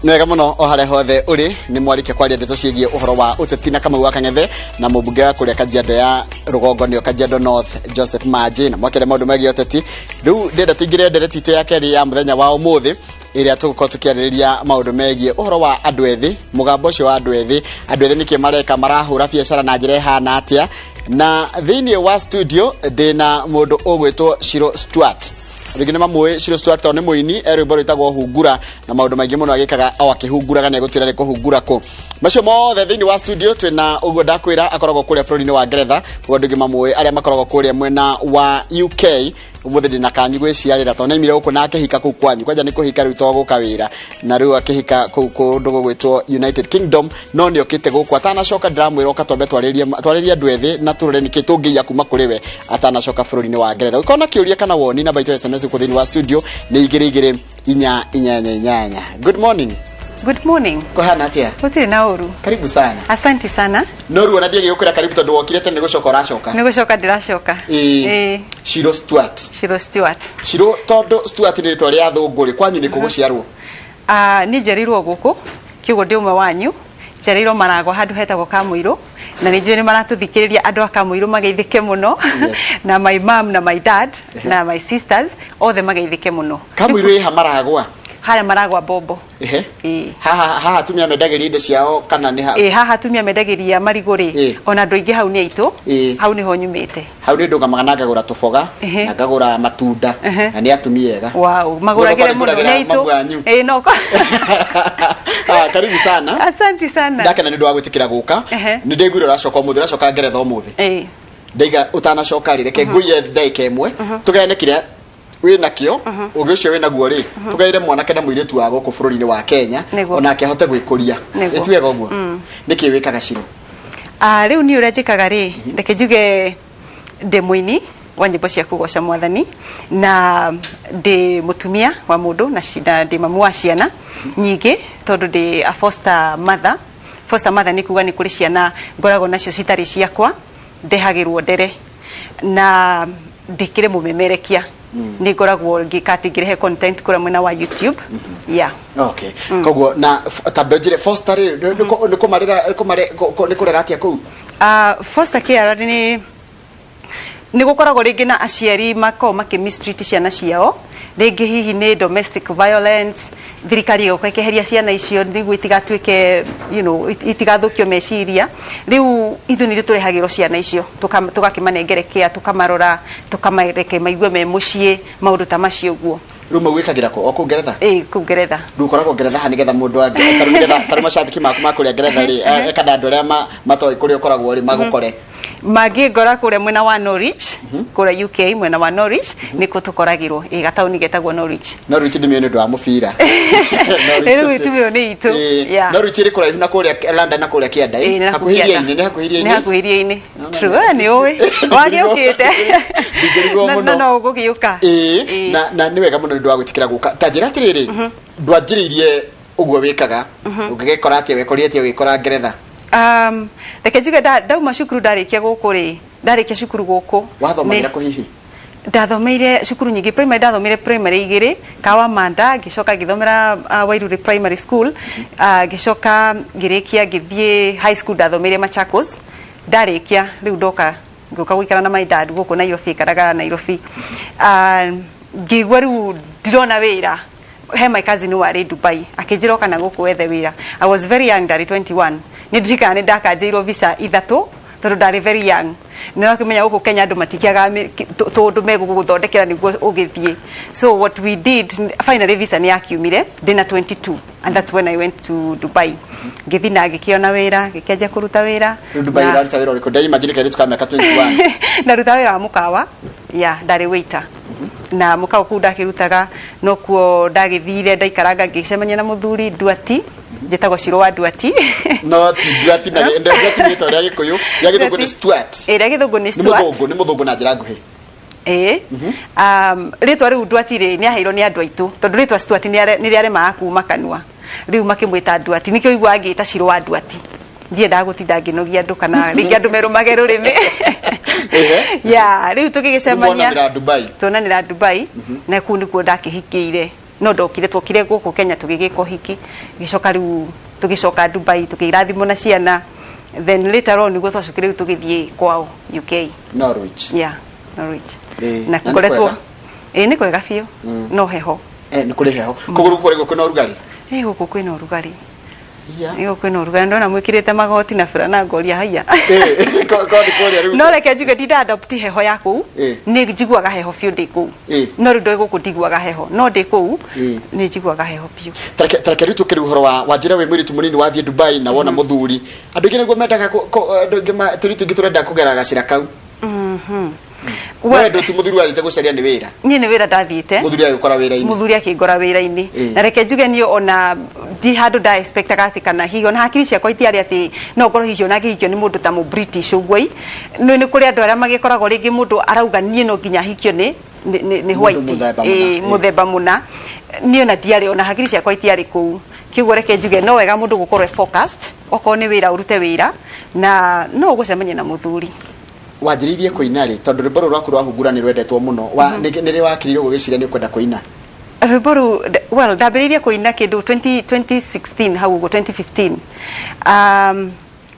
Nĩ wega mũno o harĩa hothe ũrĩ, nĩ mwarĩkia kwaria ndeto ciĩgiĩ ũhoro wa ũteti na Kamau wa Kang'ethe na mũmbunge wa kũrĩa Kajiado ya rũgongo, nĩo Kajiado North, Joseph Manji, na mwakĩria maũndũ megiĩ ũteti. Rĩu ndĩrenda tũingĩre ndereti itũ ya kerĩ ya mũthenya wa ũmũthĩ, ĩrĩa tũgũkorwo tũkĩarĩrĩria maũndũ megiĩ ũhoro wa andũ ethĩ, mũgambo ũcio wa andũ ethĩ. Andũ ethĩ nĩkĩ mareka? Marahũra biacara na njĩra ĩhana atĩa? Na thĩinĩ wa studio ndĩna mũndũ ũgwĩtwo Shiro Stuart. Rĩngĩ nĩ mamũĩ Shiro Stuart tondũ nĩ mũini, e rwĩmbo rwĩtagwo Hungura na maũndũ maingĩ mũno agĩkaga o akĩhunguraga. Nĩ egũtwĩra nĩ kũhungura kũ macio mothe. Thĩinĩ wa studio twĩna ũguo ndakwĩra akoragwo kũrĩa bũrũri-inĩ wa Ngeretha, koguo andũ aingĩ mamũĩ arĩa makoragwo kũrĩa mwena wa UK. Ũmũthĩ ndĩna kanyu gwĩciarĩra tondũ nĩaimire gũkũ na akĩhika kũu kwanyu. Kwanja nĩ kũhika rĩu to gũka wĩra, na rĩu akĩhika kũu kũndũ gũgwĩtwo United Kingdom, no nĩ okĩte gũkũ. Atanacoka ndĩramwĩra oka twambe twarĩrie twarĩrie andũ ethĩ na tũrore nĩkĩ tũngĩiya kuma kũrĩ we atanacoka bũrũri-inĩ wa Ngeretha. Ũngĩkorwo na kĩũria kana woni, namba itũ ya SMS gũkũ thĩinĩ wa studio nĩ 22488. Good morning. Good morning. Kũhana atĩa? Gũtirĩ na ũru. Karibu sana. Asante sana. No ruo na ndiagĩ gũkwĩra karibu tondũ wokire tene, gũcoka ũracoka. Nĩ gũcoka ndĩracoka. Ĩĩ. Ĩĩ. Shiro Stuart. Shiro Stewart. Shiro, tondũ Stuart nĩ rĩtwa rĩa thũngũ rĩ, kwanyu nĩ kũgũciarwo? Ah, niĩ njereirwo gũkũ, kĩguo ndĩ ũmwe wanyu. Njereirwo Maragwa handũ hetagwo Kamũirũ, na nĩ njũĩ nĩ maratũthikĩrĩria andũ a Kamũirũ mageithĩke mũno. Na my mom na my dad na my sisters othe mageithĩke mũno. Kamũirũ ĩha Maragwa? Harĩa Maragwa Bombo. Ehe. Ĩĩ. Haha atumia mendagĩria indo ciao kana nĩ ha? Ĩ, haha atumia mendagĩria marigũ rĩ, ona andũ aingĩ hau nĩ aitũ, hau nĩho nyumĩte. Hau nĩ ndũgamaga na ngagũra tũboga na ngagũra matunda na nĩ atumia ega. Wow, magũragĩre mũno nĩ aitũ. Mamu wanyu. Ĩ, no. Ah, karibu sana. Asante sana. Ndakena nĩ ũndũ wa gwĩtĩkĩra gũka. Nĩ ndĩguire ũracoka ũmũthĩ, ũracoka Ngeretha ũmũthĩ. Ĩ. Ndaiga ũtanacoka rĩ, reke ngũiye ndagĩka ĩmwe tũgayane kĩrĩa wĩ nakĩo, ũgĩ ũcio wĩ naguo rĩ, tũgaĩre mwanake na mũirĩtu wa gũkũ bũrũri-inĩ wa Kenya onake ahote gwĩkũria. Ĩti wega ũguo? Nĩkĩ wĩkaga, Shiro? Ah, rĩu niĩ ũrĩa njĩkaga rĩ, reke njuge ndĩ mũini wa nyĩmbo cia kũgoca Mwathani, na ndĩ mũtumia wa mũndũ, na na ndĩ mamu wa ciana nyingĩ tondũ ndĩ a foster mother. Foster mother nĩ kuga nĩ kũrĩ ciana ngoragwo nacio citarĩ ciakwa, ndehagĩrwo ndere, na ndĩkĩrĩ mũmemerekia. Nĩ ngoragwo ngĩka atĩ ngĩrehe content kũrĩa mwena wa YouTube, yeah. Okay, koguo na ta njĩre, foster rĩ, nĩ kũmarera, nĩ kũrera atĩa kũu? Foster care nĩ gũkoragwo rĩngĩ na aciari makoragwo makĩ mistreat ciana ciao, rĩngĩ hihi nĩ domestic violence, thirikari ĩgoka ĩkeheria ciana icio nĩguo itigatuĩke itigathũkio meciria. Rĩu ithuĩ nithuĩ tũrehagĩrwo ciana icio, tũgakĩmanengere care, tũkamarora, tũkamareke maigue me mũciĩ, maũndũ ta macio ũguo. Rĩu mau wĩkagĩra kũ? O kũu Ngeretha? Ĩĩ, kũu Ngeretha. Rĩu ũkoragwo Ngeretha ha, nĩgetha mũndũ angĩ tarĩu, nĩgetha tarĩu macambĩki maku ma kũrĩa Ngeretha rĩ, kana andũ arĩa matoĩ kũrĩa ũkoragwo rĩ, magũkore? Mangĩngora kũrĩa mwena wa Norwich, kũrĩa UK, mwena wa Norwich nĩkuo tũkoragĩrwo, ĩ gataũni getagwo Norwich. Norwich ndĩmĩũĩ nĩ ũndũ wa mũbira. Norwich. Rĩu tumĩo nĩ itũ. Norwich ĩrĩ kũraihu na kũrĩa London na kũrĩa kĩanda? Ĩĩ, nĩ hakuhĩ kĩanda. iria-inĩ, nĩ hakuhĩ Nĩ iria-inĩ. hakuhĩ iria-inĩ. No, True, no, nĩ ũĩ wagĩũkĩte. Ndingĩrigwo Na- mũno. na no ũgũgĩũka. Ĩĩ, na nĩ wega mũno nĩ ũndũ wa gwĩtĩkĩra gũka. Ta njĩra atĩrĩrĩ, ndwanjĩrĩirie ũguo wĩkaga, ũngĩgĩkora atĩa, wekorire atĩa ũgĩkora Ngeretha? Reke njuge ndauma cukuru, ndarĩkia gũkũ rĩ, ndarĩkia cukuru gũkũ Wathomagĩra kũ hihi? Ndathomeire cukuru nyingĩ. Primary ndathomeire primary igĩrĩ, Kawamanda, ngĩcoka ngĩthomera Wairuri Primary School, ngĩcoka ngĩrĩkia ngĩthiĩ high school, ndathomeire Machakos. Ndarĩkia rĩu ndoka ngĩũka gũikara na my dad gũkũ Nairobi, aikaraga Nairobi. Ngĩigua rĩu ndirona wĩra, he my cousin warĩ Dubai akĩnjĩra oka na gũkũ wethe wĩra. I was very young, ndarĩ 21. Nĩ ndirikana nĩ ndakanjĩirwo visa ithatũ tondũ ndarĩ very young. Nĩ wakĩmenya gũkũ Kenya andũ matikĩagaga tũndũ megũgũthondekera nĩguo ũgĩthiĩ. So what we did, finally visa nĩ yakiumire ndĩna 22, and that's when I went to Dubai. Ngĩthiĩ na ngĩkĩona wĩra, ngĩkĩanjia kũruta wĩra. Rĩu Dubai ũraruta wĩra ũrĩkũ? Ndĩrimagine kairĩtu ka mĩaka 21. Ndaruta wĩra wa mũkawa, yeah, ndarĩ waiter na mũkawa kũu ndakĩrutaga. Nokuo ndagĩthire ndaikaranga ngĩcemania na mũthuri Nduati, njĩtagwo Shiro wa Nduati. No ti Nduati, na Nduati nĩ rĩtwa rĩa Gĩkũyũ, rĩa Gĩthũngũ nĩ Stuart. Ĩ, rĩa Gĩthũngũ nĩ Nĩ Stuart. mũthũngũ, nĩ mũthũngũ na njĩra nguhĩ. Ĩĩ, rĩtwa rĩu Nduati rĩ, nĩ aheirwo nĩ andũ aitũ tondũ rĩtwa Stuart nĩ rĩaremaga kuma kanua. Rĩu makĩmwĩta Nduati, nĩkĩo ũiguaga ngĩta Shiro wa Nduati. Ndiendaga gũtinda ngĩnogia andũ kana rĩngĩ andũ merũmage rũrĩmĩ. Ya rĩu tũgĩgĩcemania. Muonanĩra Dubai? Tuonanĩra Dubai, na kũu nĩkuo ndakĩhikĩire. No ndokire, twokire gũkũ Kenya tũgĩgĩka ũhiki, gĩcoka rĩu tũgĩcoka Dubai tũkĩrathimwo na ciana, then later on nĩguo twacokire rĩu tũgĩthiĩ kwao UK. Norwich. Yeah, Norwich. Ĩĩ, na na nĩ ngoretwo kwega? Ĩĩ, nĩ kwega biũ, no heho. Eh, nĩ kũrĩ heho kũgũrũ kũrĩ kwĩna ũrugarĩ. Ĩĩ, gũkũ kwĩna ũrugarĩ. Iya. Ĩĩ, gũkũ kwĩna ũrugarĩ, ndona mwĩkĩrĩte magoti na burana ngoria haiya. Eh, ko nĩ kũrĩa rĩu. No reke njuge ndinda adopt heho ya kũu. Nĩ njiguaga heho biũ ndĩ kũu. No rĩu ndĩ gũkũ ndiguaga heho, no ndĩ kũu nĩ njiguaga heho biũ. Tareke rĩu tũkĩrĩ ũhoro wa njĩra wĩ mũirĩtu mũnini wathiĩ Dubai na wona mũthuri. Andũ aingĩ nĩguo mendaga andũ aingĩ tũirĩtu tũingĩ tũrenda kũgera gacĩra kau. We ndũ ti mũthuri wathiĩte gũcaria nĩ wĩra? Niĩ nĩ wĩra ndathiĩte. Mũthuri agĩkora wĩra-inĩ. Mũthuri akĩngora wĩra-inĩ. Na reke njuge niĩ ona ndi handũ nda expectaga atĩ kana hihi ona hakiri ciakwa itiarĩ atĩ no ngorwo hihi ona ngĩhikio nĩ mũndũ ta mũ British ũguo i. Nĩ kũrĩ andũ arĩa magĩkoragwo rĩngĩ mũndũ arauga niĩ no nginya hikio nĩ Mũndũ white. mũthemba mũna. Ĩĩ, mũthemba mũna. Niĩ ona ndiarĩ, ona hakiri ciakwa itiarĩ kũu. Kĩguo reke njuge no wega mũndũ gũkorwo e focused, okorwo nĩ wĩra ũrute wĩra na no ũgũcemania na mũthuri. Wanjĩrĩirie kũina rĩ? Tondũ rwĩmbo rũrũ rwaku rwa hungura nĩ rwendetwo mũno. Wa nĩ rĩ wakĩrire ũguo ũgĩciria nĩ ũkwenda kũina? Rwĩmbo rũu, well, ndambĩrĩirie kũina kĩndũ 20 2016 hau ũguo, 2015.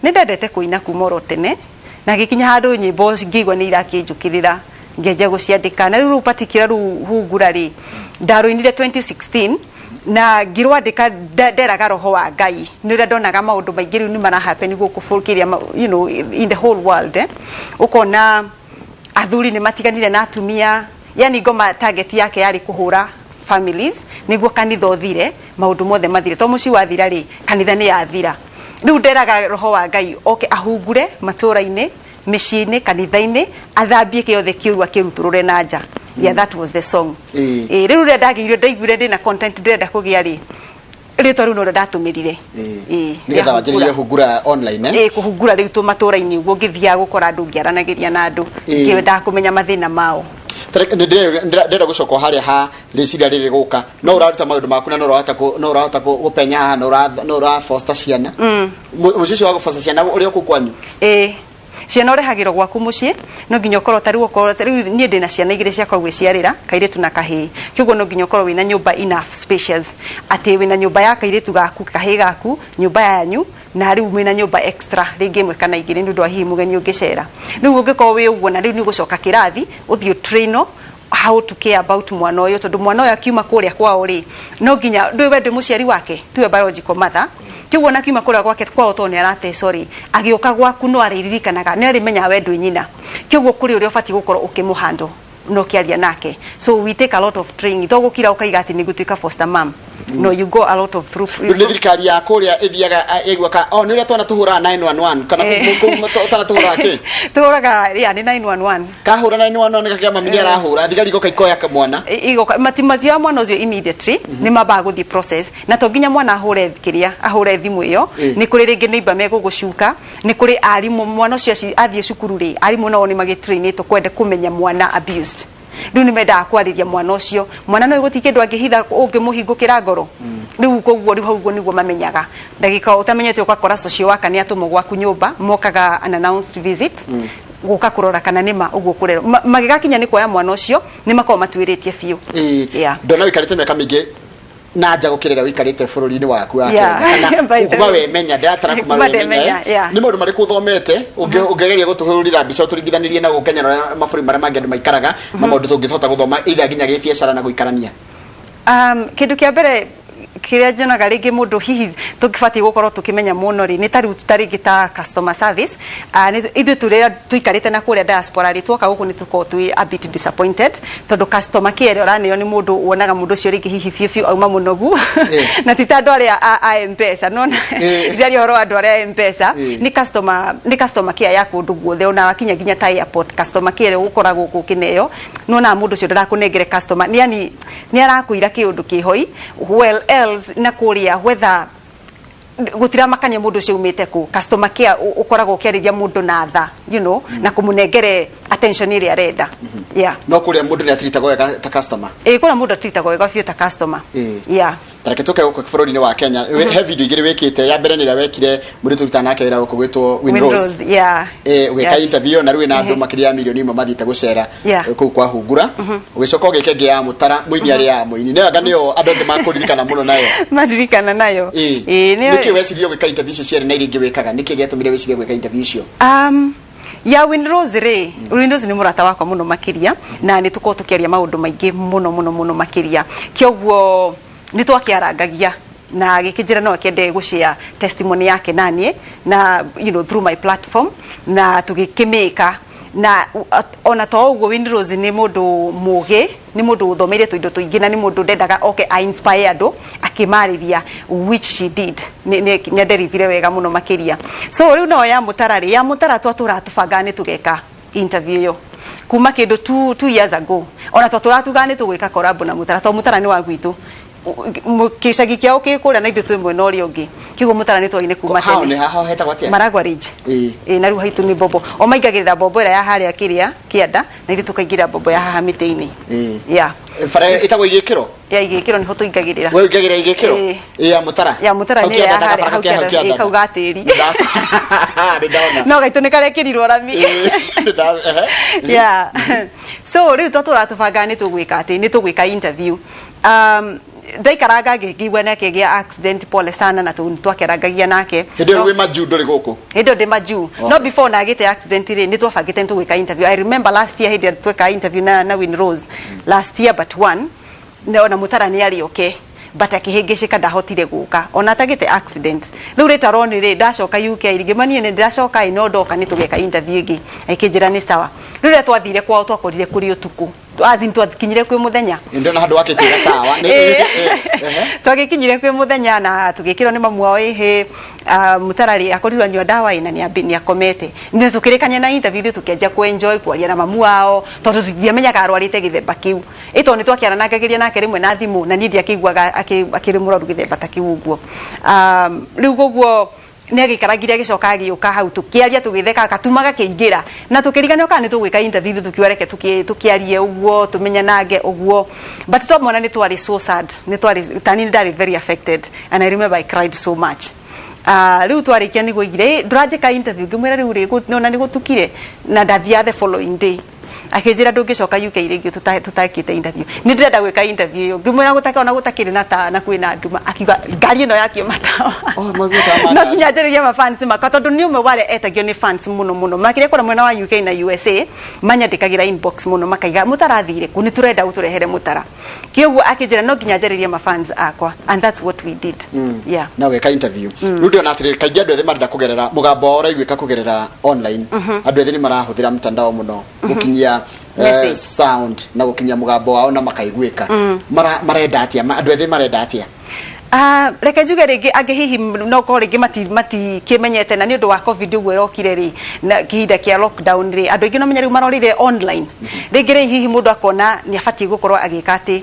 Nĩ ndendete kũina kuma oro tene na gĩkinya handũ nyĩmbo ngĩigua nĩ irakĩnjũkĩrĩra ngĩanjia gũciandĩka, na rĩu particular rĩu hungura rĩ ndarũinire 2016 na ngĩrwandĩka nderaga roho wa Ngai nĩ ũrĩa ndonaga maũndũ maingĩ rĩu nĩ mara happen gũkũ kĩrĩa, in the whole world, eh? Ũkona athuri nĩ matiganire na atumia, yani ngoma target yake yarĩ kũhũra families nĩguo kanitha ũthire, maũndũ mothe mathire, to mũciĩ wathira rĩ, kanitha nĩ yathira. Rĩu nderaga roho wa Ngai oke ahungure matũra-inĩ, mĩciĩ-inĩ, kanitha-inĩ, athambie kĩothe kĩũru akĩrutũrũre na nja. Yeah, that was the song. Ĩĩ, rĩu rĩrĩa ndagĩire ndaiguire ndĩna content ndĩrenda kũgĩa rĩ, rĩtwa rĩu norĩo ndatũmĩrire. Ĩĩ, nĩgetha rĩa wanjĩrĩrie hungura online, eh? Ĩĩ, kũhungura rĩu tũmatũra-inĩ ũguo, ngĩthiaga gũkora andũ, ngĩaranagĩria na andũ, ngĩendaga kũmenya mathĩna mao. Nĩ ndĩrenda gũcoka o harĩa ha rĩciria rĩrĩ gũka no ũraruta maũndũ maku na no ũrahota no ũrahota gũpenya haha no no ũra foster ciana. Mũciĩ ũcio wa gũfoster ciana ũrĩ o kũu kwanyu? Ĩĩ, ciana ũrehagĩrwo gwaku mũciĩ, no nginya ũkorwo tarĩu okorwo tarĩu niĩ ndĩna ciana igĩrĩ ciakwa gwĩciarĩra, kairĩtu na kahĩĩ, kĩguo no nginya ũkorwo wĩna nyũmba enough spacious, atĩ wĩna nyũmba ya kairĩtu gaku, kahĩĩ gaku, nyũmba yanyu, na rĩu mwĩna nyũmba extra rĩngĩ ĩmwe kana igĩrĩ nĩ ũndũ wa hihi mũgeni ũngĩcera. Rĩu ũngĩkorwo wĩ ũguo na rĩu nĩ ũgũcoka kĩrathi ũthiĩ ũtrainwo how to care about mwana ũyũ, tondũ mwana ũyũ akiuma kũrĩa kwao rĩ, no nginya ndũĩ we ndwĩ mũciari wake, tiwe biological mother, kĩguo ona akiuma kũrĩa gwake kwao tondũ nĩ aratecwo rĩ, agĩũka gwaku no arĩririkanaga, nĩ arĩmenyaga we ndwĩ nyina, kĩguo kũrĩ ũrĩa ũbatiĩ gũkorwo ũkĩmũhandle na ũkĩaria nake. So we take a lot of training, to gũkira ũkaiga atĩ nĩ ngũtuĩka foster mom. No, you go a lot of through. Rĩu nĩ thirikari ya kũrĩa ĩthiaga ĩgua ka oh nĩ ũrĩa twana tũhũraga 911 kana twana tũhũraga kĩ? Tũhũraga, yeah, nĩ 911. Kahũra 911 gakĩga mami nĩ arahũra, thigari igoka ikoya mwana. Igoka matioya mwana ũcio immediately, nĩ mambaga gũthiĩ process, na to nginya mwana ahũre kĩrĩa ahũre thimũ ĩyo. Nĩ kũrĩ rĩngĩ neighbor megũgũcuka, nĩ kũrĩ arimũ, mwana ũcio athiĩ cukuru rĩ, arimũ nao nĩ magĩtrainĩtwo kwenda kũmenya mwana abused, rĩu nĩ mendaga kwarĩria mwana ũcio. Mwana no gũtirĩ kĩndũ angĩhitha ũngĩmũhingũkĩra ngoro. Rĩu koguo rĩu hau ũguo nĩguo mamenyaga, ndagĩka ũtamenyete ũgakora social worker nĩ atũmwo gwaku nyũmba, mokaga unannounced visit gũka kũrora kana nĩma ũguo kũrerwo. Magĩgakinya nĩ kuoya mwana ũcio nĩ makoragwo matuĩrĩtie biũ. Ndona ũikarĩte mĩaka mĩingĩ na nja gũkĩrĩra ũikarĩte bũrũri-inĩ waku wa Kenya, kana By the kuma way. wemenya, ndĩratara kuma Kuma wemenya, ndemenya, eh? Yeah. Nĩ maũndũ marĩkũ ũthomete ũngĩgeria gũtũhũrĩra mbica ũtũringithanĩrie na gũkũ Kenya na ũrĩa mabũrũri marĩa mangĩ andũ maikaraga, na maũndũ tũngĩhota gũthoma either nginya gĩbiacara na gũikarania? Kĩndũ kĩa mbere kĩrĩa nyonaga rĩngĩ mũndũ hihi tũngĩbatiĩ gũkorwo tũkĩmenya mũno rĩ, nĩ ta rĩu ta rĩngĩ ta customer service. Ithuĩ tũrĩa tũikarĩte na kũrĩa diaspora rĩ, twoka gũkũ nĩ tũkoragwo twĩ a bit disappointed, tondũ customer care ĩrĩa ũraneo nĩ mũndũ wonaga mũndũ ũcio rĩngĩ hihi biũ biũ auma mũnogu, na ti ta andũ arĩa a M-Pesa nona. Ndiaria ũhoro wa andũ arĩa a M-Pesa. Nĩ customer care ya kũndũ guothe, ona wakinya nginya ta airport, customer care ĩrĩa ũgũkoragwo gũkũ ũkĩneo, nĩwonaga mũndũ ũcio ndarakũnengere customer nĩ yani nĩ arakwĩra kĩũndũ kĩhoi. Well, else na kũrĩa whether Gutiramakania mundu ucio umite ku. Customer care, ukoragwo ukiariria mundu na tha na kumunengere attention iria arenda, yeah. No kũrĩa mũndũ nĩ atiritagwo wega ta customer? Ĩ, kũrĩa mũndũ atiritagwo wega biũ ta customer. Yeah. Tareke tũke gũkũ bũrũri-inĩ wa Kenya. He video igĩrĩ wĩkĩte. Ya mbere nĩ ĩrĩa wekire mũirĩtu ũrutaga nake wĩra gũkũ gwĩtwo Winrose. Winrose, yeah. Ũgĩka interview na rĩu ĩna andũ makĩria ya 1 million mathiĩte gũcera kũu kwa Hungura. Ũgĩcoka ũgĩka ĩngĩ ya Mũtara, mũini arĩa ya mũini nĩyo anga nĩyo andũ aingĩ makũririkana mũno nayo. Maririkana nayo. Ĩ, nĩkĩ wecirie gwĩka interview icio cierĩ na iria ingĩ wĩkaga? Nĩkĩ gĩatũmire wĩcirie gwĩka interview icio? Ya Winrose rĩ, Winrose nĩ mũrata wakwa mũno makĩria, na nĩ tũkoragwo tũkĩaria maũndũ maingĩ mũno mũno mũno makĩria. Kĩoguo nĩ twakĩarangagia na gĩkĩnjĩra no akĩende gũshare testimony yake naniĩ na through my platform, na tũgĩkĩmĩka. Na ona to ũguo, Winrose nĩ mũndũ mũgĩ, nĩ mũndũ ũthomeire tũindo tũingĩ, na nĩ mũndũ ndendaga oke a inspire andũ akĩmarĩria, which she did. Nĩ aderivire wega mũno makĩria. So rĩu no ya Mũtara rĩ, ya Mũtara twatũraga tũbangaga nĩ tũgeka interview ĩyo kuma kĩndũ 2 years ago. Ona twatũraga tugaga nĩ tũgwĩka collab na Mũtara, tondũ Mũtara nĩ wa gwitũ. Gĩcagi kĩao kĩ kũrĩa na ithuĩ twĩ mwena ũrĩa ũngĩ, kĩguo Mũtara nĩ twaine kuma Hao nĩ haho hetagwo atĩa? Maragwa Ridge. Ĩ, na rĩu haitũ nĩ Bobo. O maingagĩrĩra Bobo ĩrĩa ya harĩa kĩrĩa kĩanda, na ithuĩ tũkaingĩra Bobo ya haha mĩtĩ-inĩ. Yeah. Bara ĩtagwo Igĩkĩro. Ya Igĩkĩro nĩho tũingagĩrĩra. We ũingagĩrĩra Igĩkĩro? Ĩ. Ĩ, ya Mũtara. Ya Mũtara Hau nĩ ya kĩanda, harĩa hau hau kĩanda, kĩanda, hau ĩ, kau kĩanda. ga tĩri. Nĩ ndona. No gaitũ nĩ karekĩrirwo rami. Nĩ ehe. Yeah, so rĩu twatũraga tũbangaga nĩ tũgwĩka atĩ nĩ tũgwĩka interview. Ndaikaranga ngĩigua nĩ akĩgĩa accident, pole sana, na twakĩarangagia nake. Hĩndĩ ĩyo wĩ majuu, ndũrĩ gũkũ? Hĩndĩ ĩyo ndĩ majuu. No before na agĩte accident rĩ, nĩ twabangĩte nĩ tũgwĩka interview. I remember last year hĩndĩ ĩrĩa tweka interview na Winrose, last year but one, na ona Mũtara nĩ arĩ oke, but akĩhĩngĩcĩka, ndahotire gũka ona atagĩte accident. Rĩu later on rĩ, ndacoka UK ngĩma niĩ nĩ ndĩracoka ĩ, no ndoka nĩ tũgeka interview ĩngĩ. Akĩnjĩra nĩ sawa. Rĩu rĩrĩa twathire kwao, twakorire kũrĩ ũtukũ, as in twakinyire kwĩ mũthenya. Ndĩrona handũ wakĩtie gatawa. Ehe. Twagĩkinyire kwĩ mũthenya na tũgĩkĩrwo nĩ mamu wao ĩhĩ Mũtara rĩ, akorirwo anyua ndawa ĩ na nĩ akomete. Nĩ tũkĩrĩkania na interview, ithuĩ tũkĩanjia kũ enjoy kwaria na mamu wao, tondũ tũtiamenyaga arwarĩte gĩthemba kĩu. Ĩ, tondũ nĩ twakĩaranangagĩria nake rĩmwe na thimũ, na niĩ ndiakĩiguaga akĩrĩ mũrwaru gĩthemba ta kĩu ũguo. Rĩu ũguo nĩ agĩikarangire, agĩcoka agĩũka hau, tũkĩaria, tũgĩtheka, gatuma gakĩingĩra na tũkĩriganĩrwo kana nĩ tũgwĩka interview. Ithuĩ tũkiuga reke tũkĩarie ũguo, tũmenyanange ũguo, but twamwona nĩ twarĩ so sad. Nĩ twarĩ tani, nĩ ndarĩ very affected and I remember I cried so much. Rĩu twarĩkia nĩguo oigire, "Ĩ, ndũranjĩka interview?" Ngĩmwĩra rĩu rĩ, nona nĩ gũtukire na ndathiaga the following day. Akĩnjĩra, "Ndũngĩcoka UK rĩngĩ tũtakĩte interview, nĩ ndĩrenda gwĩka interview ĩyo." Ngĩmwĩra gũtake ona gũtakĩrĩ na ta na kwĩna nduma. Akiuga ngari ĩno yakio matawa. Oh, maguta ma No ngari. nginya njarĩrie ma fans makwa, tondũ nĩ ũmwe wa arĩa etagio nĩ fans mũno mũno makĩria kũrĩa mwena wa UK na USA. Manyandĩkagĩra inbox mũno makaiga, "Mũtarathire kũ? Nĩ tũrenda ũtũrehere Mũtara." Kĩoguo akĩnjĩra no nginya njarĩrie ma fans akwa, and that's what we did, yeah. Na ũgeka interview. Rĩu ndĩrona atĩrĩrĩ, kaingĩ andũ ethĩ marenda kũgerera mũgambo wao ũraiguĩka kũgerera online. Andũ ethĩ nĩ marahũthĩra mtandao mũno gũkinyia message. Sound na gũkinyia mũgambo wao na makaiguĩka. Marenda atĩa? Andũ ethĩ marenda atĩa? Reke njuge rĩngĩ angĩ hihi no korwo rĩngĩ matikĩmenyete, na nĩ ũndũ wa COVID ũguo ĩrokire rĩ, na kĩhinda kĩa lockdown rĩ, andũ aingĩ no menya rĩu marorire online. Rĩngĩ rĩ, hihi mũndũ akona nĩ abatiĩ gũkorwo agĩka atĩ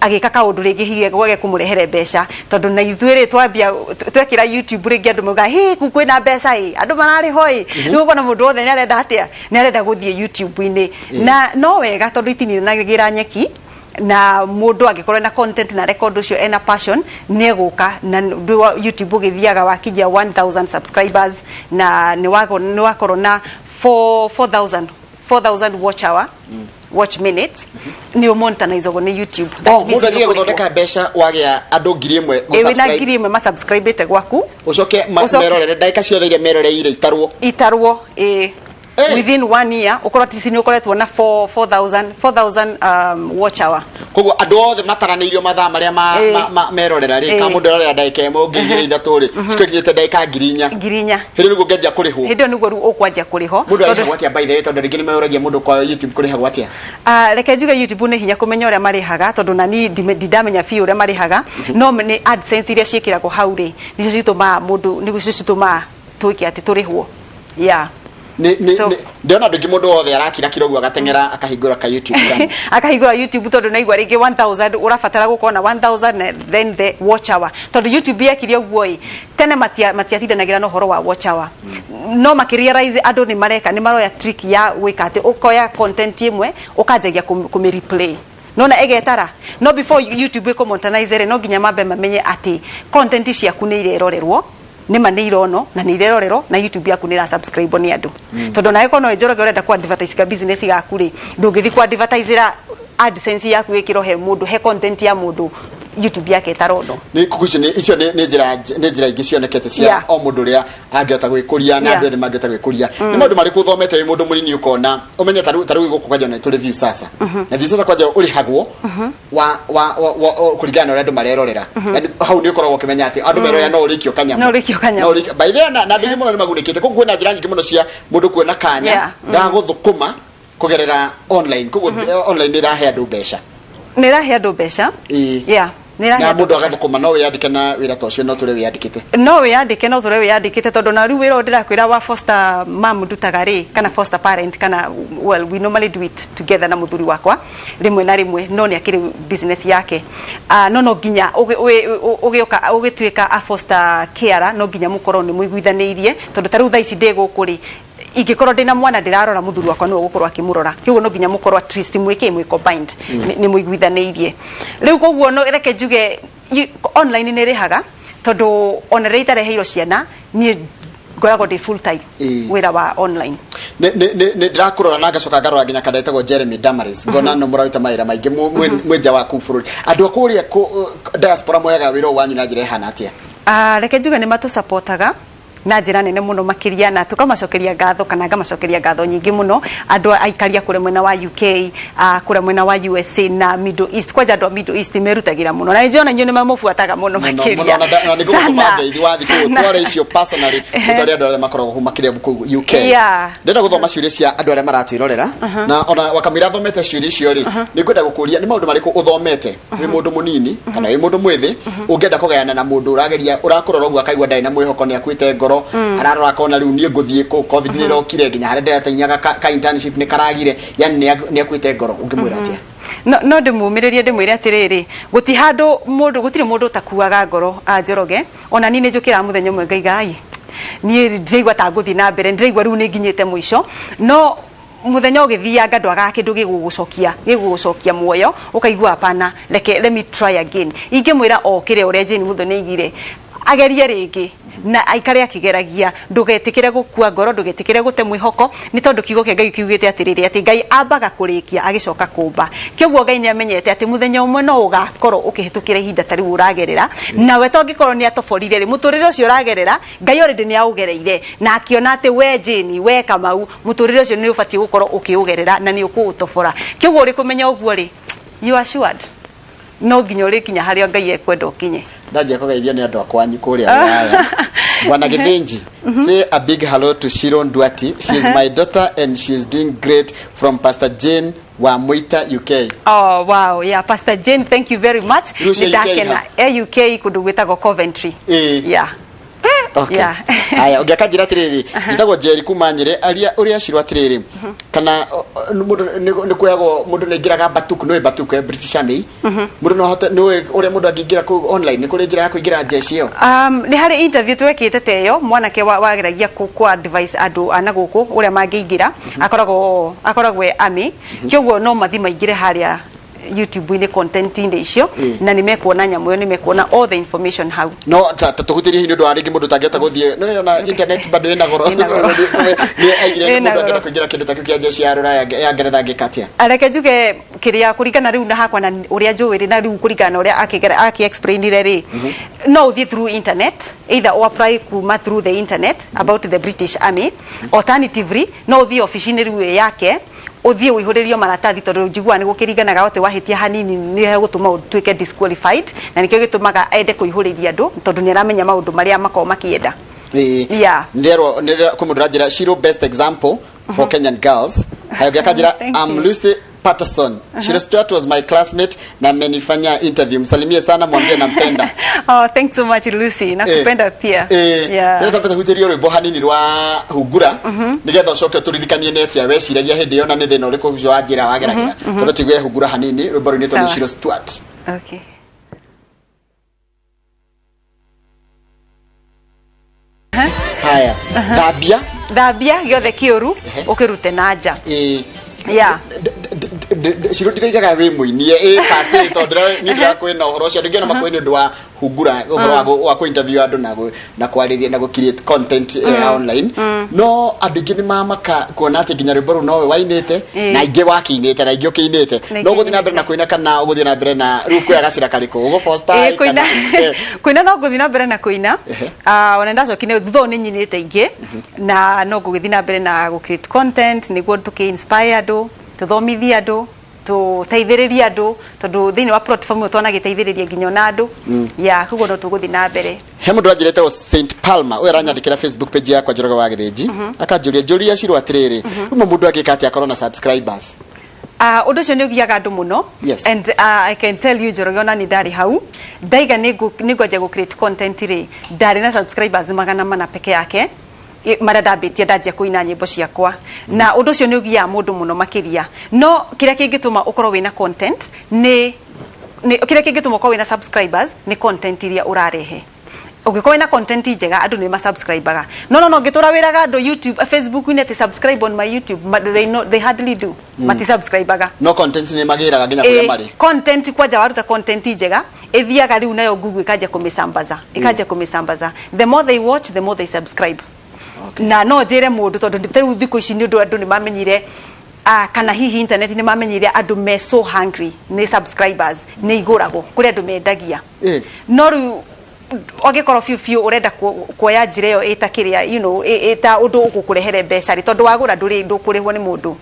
agĩka kaũndũ rĩngĩ hihi gwage kũmũrehere mbeca, tondũ na ithuĩ rĩ, twambia twekĩra YouTube rĩngĩ, andũ mauga, "Hĩ, kuu kwĩna mbeca ĩ, andũ mararĩho ĩ." Rĩu ũkona mũndũ wothe nĩ arenda atĩa, nĩ arenda gũthiĩ YouTube-inĩ. Na no wega, tondũ itininanagĩra nyeki, na mũndũ angĩkorwo ena content na record ũcio ena passion, nĩ egũka. Na ũndũ wa YouTube ũgĩthiaga wakinyia 1000 subscribers na nĩ wakorwo na 4 4000 4000 watch hour, watch minutes, nĩ ũmonetizagwo nĩ YouTube. That Oh, means mũndũ athiĩ nĩ ũkũrĩhwo. Gũthondeka mbeca wagĩa andũ 1000 Ĩ, wĩna gũ-subscribe. 1000 masubscribĩte gwaku. Ũcoke merorere ndagĩka ciothe iria meroreire itarwo. Itarwo, ĩ. Within one year ũkorwo tici nĩ ũkoretwo na 4 4000 4000 watch hour. Koguo andũ othe mataranĩirio mathaa marĩa merorera rĩ, ka mũndũ arorera ndagĩka 1, ũngĩ 2, 3 rĩ, cikinyĩte ndagĩka 4000. 4000. Hĩndĩ nĩguo ngĩanjia kũrĩhwo. Hĩndĩ ĩyo nĩguo rĩu ũkwanjia kũrĩhwo. Mũndũ arĩhagwo atĩa, by the way? Tondũ rĩngĩ nĩ meyũragia, mũndũ kwa YouTube kũrĩhagwo atĩa? Reke njuge YouTube nĩ hinya kũmenya ũrĩa marĩhaga, tondũ nani ndindamenya biũ ũrĩa marĩhaga, no nĩ AdSense iria ciĩkĩragwo hau rĩ, nĩcio citũmaga mũndũ, nĩcio citũmaga twĩke atĩ tũrĩhwo, yeah. Nĩ ndĩrona andũ aingĩ, mũndũ wothe arakira kira ũguo agateng'era akahingũra ka YouTube channel. Akahingũra YouTube tondũ naigua rĩngĩ 1000 ũrabatara gũkorwo na 1000 na then the watch hour, tondũ YouTube yekire ũguo ĩ tene matiatindanagĩra na ũhoro wa watch hour, no makĩrealize andũ nĩ mareka, nĩ maroya trick ya gwĩka atĩ ũkoya content ĩmwe ũkanjagia kũmĩ replay, nona ĩgetara. No before YouTube ĩkũ monetize rĩ, no nginya mambe mamenye atĩ content ciaku nĩ irerorerwo, nĩma nĩ ironwo na nĩ irerorerwo na YouTube yaku nĩ ira subscribe nĩ andũ, tondũ nawe korwo no Njoroge ũrenda ku advertise ka business gaku rĩ, ndũngĩthiĩ ku advertise ra AdSense yaku ĩkĩrwo he mũndũ, he content ya mũndũ YouTube yake ĩtaronwo. Nĩ kugu icio nĩ icio nĩ njĩra ingĩ cionekete cia o mũndũ ũrĩa angĩhota gwĩkũria na andũ othe mangĩhota gwĩkũria. Nĩ maũndũ marĩkũ ũthomete wĩ mũndũ mũnini ũkona ũmenye ta rĩu gũkũ kwanja nĩ tũrĩ Viusasa, na Viusasa kwanja ũrĩhagwo wa kũringana na ũrĩa andũ marerorera? Yani hau nĩ ũkoragwo ũkĩmenya atĩ andũ merorera no ũrĩkio kanyamũ. No ũrĩkio kanyamũ. No ũrĩkio. By the way, na andũ aingĩ mũno nĩ magunĩkĩte. Koguo kwĩna njĩra nyingĩ mũno cia mũndũ kuona kanya ga gũthũkũma kũgerera online. Koguo online nĩ ĩrahe andũ mbeca. Nĩ ĩrahe andũ mbeca. Yeah, nĩ ĩrahe Na andũ mũndũ mbeca. Agathũkũma no wĩyandĩke na wĩra ta ũcio, no tũrĩ wĩyandĩkĩte. No wĩyandĩke, no tũre wĩyandĩkĩte, tondũ na rĩu wĩra ũyũ ndĩrakwĩra wa foster mum ndutaga rĩ, kana foster parent, kana, well, we normally do it together na mũthuri wakwa rĩmwe na rĩmwe, no nĩ akĩrĩ business yake. No nginya ũgĩũka ũgĩtuĩka a foster carer, no nginya mũkorwo nĩ mũiguithanĩirie, tondũ ta rĩu thaa ici ndĩ gũkũ rĩ, ingĩkorwo ndĩna mwana ndĩrarora, mũthuri wakwa nĩwe ũgũkorwo akĩmũrora. Kĩguo no nginya mũkorwo at least mwĩkĩ mwĩ combined, nĩ mũiguithanĩirie rĩu. Koguo no reke njuge online nĩ ĩrĩhaga, tondũ ona rĩrĩa itareheirwo ciana, niĩ ngoragwo ndĩ full time wĩra wa online. Nĩ ndĩrakũrora na ngacoka ngarora nginya kada ĩtagwo Jeremy Damaris, ngona no mũraruta mawĩra maingĩ mwĩ nja wa kũu bũrũri. Andũ a kũrĩa diaspora moyaga wĩra ũyũ wanyu na njĩra ĩhana atĩa? Reke njuge nĩ matũsapotaga na njĩra nene mũno makĩria, na tũkamacokeria ngatho, kana ngamacokeria ngatho nyingĩ mũno, andũ aikari a kũrĩa mwena wa UK, kũrĩa mwena wa USA na Middle East. Kwanja andũ a Middle East merutagĩra mũno, na nĩnjona inyuĩ nĩ mamũbuataga mũno. Mũno. Makĩria. Mũno, na nĩ ngũgũtũma Sana, ngeithi wathiĩ kũu sana. ũtware icio personally, ũtware andũ arĩa makoragwo kũu makĩria kũu UK. Ndĩrenda gũthoma ciũria cia andũ arĩa maratwĩrorera, na ona wakamũira thomete ciũria icio rĩ, nĩ ngwenda gũkũria nĩ maũndũ marĩkũ ũthomete wĩ mũndũ mũnini kana wĩ mũndũ mwĩthĩ ũngĩenda kũgayana na mũndũ ũrageria, ũrakũrora ũguo akaigua ndarĩ na mwĩhoko, nĩ akuĩte ngoro, ararora akona rĩu niĩ ngũthiĩ kũ, COVID nĩ ĩrokire, nginya harĩa ndĩratenyaga ka internship nĩ karagire, yani nĩ akuĩte ngoro, ũngĩmwĩra atĩa? No ndĩmũmĩrĩrie, ndĩmwĩre atĩrĩrĩ, gũti handũ mũndũ, gũtirĩ mũndũ ũtakuaga ngoro, a Njoroge. Ona niĩ nĩ njũkĩraga mũthenya ũmwe ngaiga, "Ai, niĩ ndiraigua ta ngũthiĩ na mbere, ndĩraigua rĩu nĩ nginyĩte mũico." No mũthenya ũgĩthianga ndwagaga kĩndũ gĩgũgũcokia muoyo, ũkaigua, "Hapana, reke, let me try again." Ingĩmwĩra okĩre ũrĩa Jane Muthoni aigire, agerie rĩngĩ na aikare akĩgeragia. Ndũgetĩkĩre gũkua ngoro, ndũgetĩkĩre gũte mwĩhoko, nĩ tondũ kiugo kĩa Ngai kiugĩte atĩrĩrĩ, atĩ Ngai ambaga kũrĩkia agĩcoka kũmba. Kĩoguo Ngai nĩ amenyete atĩ mũthenya ũmwe no ũgakorwo ũkĩhĩtũkĩra ihinda ta rĩu ũragerera, nawe to angĩkorwo nĩ atoborire rĩ, mũtũrĩre ũcio ũragerera, Ngai already nĩ aũgereire na akĩona atĩ we Jane, we Kamau, mũtũrĩre ũcio nĩ ũbatiĩ gũkorwo ũkĩũgerera na nĩ ũkũũtobora. Kĩoguo ũrĩ kũmenya ũguo rĩ, you are assured no nginya ũrĩkinya harĩa Ngai ekwenda ũkinye. Ndanjia kũgeithio nĩ andũ a kwanyu kũrĩa Rũraya. Bwana Githinji, say a big hello to Shiro Ndwati. She is my daughter and she is doing great, from Pastor Jane wa Mwita UK. Oh wow, yeah, Pastor Jane, thank you very much. Rĩu cia Nĩ UK ndakena. ha? E UK kũndũ gwĩtagwo Coventry. Yeah. Okay. Aya, ũngĩakanjĩra atĩrĩrĩ, njĩtagwo Njeri kuma Nyĩrĩ, aria ũrĩa Shiro atĩrĩrĩ, kana mũndũ nĩ kuoyagwo, mũndũ nĩ aingĩraga Batuk, nĩũĩ Batuk, British Army, mũndũ no ahote, nĩũĩ ũrĩa mũndũ angĩingĩra kũu online, nĩ kũrĩ njĩra ya kũingĩra jeshi ĩyo? Nĩ harĩ interview twekĩte ta ĩyo, mwanake wageragia ku advise andũ a na gũkũ ũrĩa mangĩingĩra, akoragwo e army. Kĩoguo no mathi maingĩre harĩa YouTube-inĩ, content-inĩ icio, na nĩ mekuona nyamũ ĩyo, nĩ mekuona all the information hau. No ta tũhutĩrie hihi nĩ ũndũ wa rĩngĩ mũndũ ũtangĩhota gũthiĩ, no ona internet bado ĩna goro. Ĩna goro. Nĩ aigire Ĩna mũndũ angĩenda goro. kũingĩra kĩndũ ta kĩu kĩa jeshi ya Rũraya, ya Ngeretha, angĩka atĩa? Reke njuge kĩrĩa kũringana rĩu na hakwa na ũrĩa njũĩ rĩ, na rĩu kũringana na ũrĩa akĩ explainire rĩ, no ũthiĩ through internet, either o apply kuma through the internet about the British Army. Alternatively, no ũthiĩ obici-inĩ rĩu ĩ yake, ũthiĩ ũihũrĩrio maratathi, tondũ njiguaga nĩ gũkĩringanaga atĩ wahĩtia hanini nĩ hegũtũma ũtuĩke disqualified, na nĩkĩo gĩtũmaga ende kũihũrĩria andũ, tondũ nĩ aramenya maũndũ marĩa makoragwo makĩenda. Nderwo kwĩ mũndũ ũranjĩra, "Shiro, best example for Kenyan girls." Hayo ngĩakanjĩra, Thank "I'm you. Lucy." Patterson. Shiro Stewart was my classmate na amenifanya interview. Msalimie sana, mwambie nampenda. Oh, thanks so much, Lucy. Nakupenda pia. Yeah. Rĩrĩa twambĩte hutĩrio rwĩmbo hanini rwa hungura nĩgetha ũcoke ũtũririkanie nĩ atĩa weciragia hĩndĩ ĩyo na nĩ thĩna ũrĩkũ ũcio wa njĩra wageragĩra. Twambe tũigue hungura hanini, rwĩmbo rũinĩtwo nĩ Sawa. Shiro Stewart. Okay. Haya, thambia. Thambia gĩothe kĩũru, ũkĩrute na nja. Yeah. Ciro, ndiroigaga wĩ mũinie ĩ pasi tondũ niĩ ndĩrakwĩna ũhoro ũcio andũ aingĩ ona makwĩ nĩ ũndũ wa hungura, ũhoro wa kũ interview andũ na kwarĩria na gũ create content ya online, no andũ aingĩ nĩ mamaka kuona atĩ nginya rwĩmbo rũu nowe wainĩte na aingĩ wakĩinĩte na aingĩ ũkĩinĩte. Na No aingĩ ũgũthiĩ na mbere na kũina kana ũgũthiĩ na mbere na rĩu kwĩ gacĩra karĩkũ ũgũ foster? Kũina, kũina no ngũthiĩ na mbere na kũina. Ah, ona ndacokire thutha ũyũ nĩ nyinĩte ingĩ na no ngũgĩthiĩ na mbere na gũ create content nĩguo tũkĩ inspire andũ, tũthomithie andũ, tũteithĩrĩrie andũ, tondũ thĩinĩ wa platform ĩyo twanagĩteithĩrĩria nginya ona andũ ya koguo no tũgũthiĩ na mbere. He mũndũ anjĩrĩte St Palmer ũyũ aranyandĩkĩra Facebook page yakwa Njoroge wa Gĩthĩnji, akanjũria njũria Ciro atĩrĩrĩ, rĩu mũndũ angĩka atĩa akorwo na subscribers? Ũndũ ũcio nĩ ũgiaga andũ mũno. And I can tell you, Njoroge, ona nĩ ndarĩ hau ndaiga nĩ ngwanjia gũ create content rĩ, ndarĩ na subscribers 400 peke yake marĩa ndambĩtie ndanjia kũina nyĩmbo ciakwa, na ũndũ ũcio nĩ ũgiaga mũndũ mũno makĩria. No kĩrĩa kĩngĩtũma ũkorwo wĩna content nĩ kĩrĩa kĩngĩtũma ũkorwo wĩna subscribers nĩ content iria ũrarehe. Ũngĩkorwo wĩna content njega, andũ nĩ masubscribaga. No ũngĩtũra wĩraga andũ YouTube, Facebook-inĩ atĩ "Subscribe on my YouTube," they, no, they hardly do, matisubscribaga. No content nĩ magĩraga nginya kũrĩa marĩ. Content kwanja waruta content njega ĩthiaga rĩu nayo Google ĩkanjia kũmĩsambaza, ĩkanjia kũmĩsambaza. The more they watch, the more they subscribe. Na no njĩre mũndũ, tondũ rĩu thikũ ici nĩ ũndũ andũ nĩ mamenyire, kana hihi internet nĩ mamenyire andũ me so hungry nĩ subscribers, nĩ igũragwo kũrĩ andũ mendagia. No rĩu angĩkorwo biũ biũ ũrenda kuoya njĩra ĩyo ĩta kĩrĩa ĩta ũndũ ũgũkũrehere mbeca rĩ, tondũ wagũra ndũrĩ ndũkũrĩhwo nĩ mũndũ.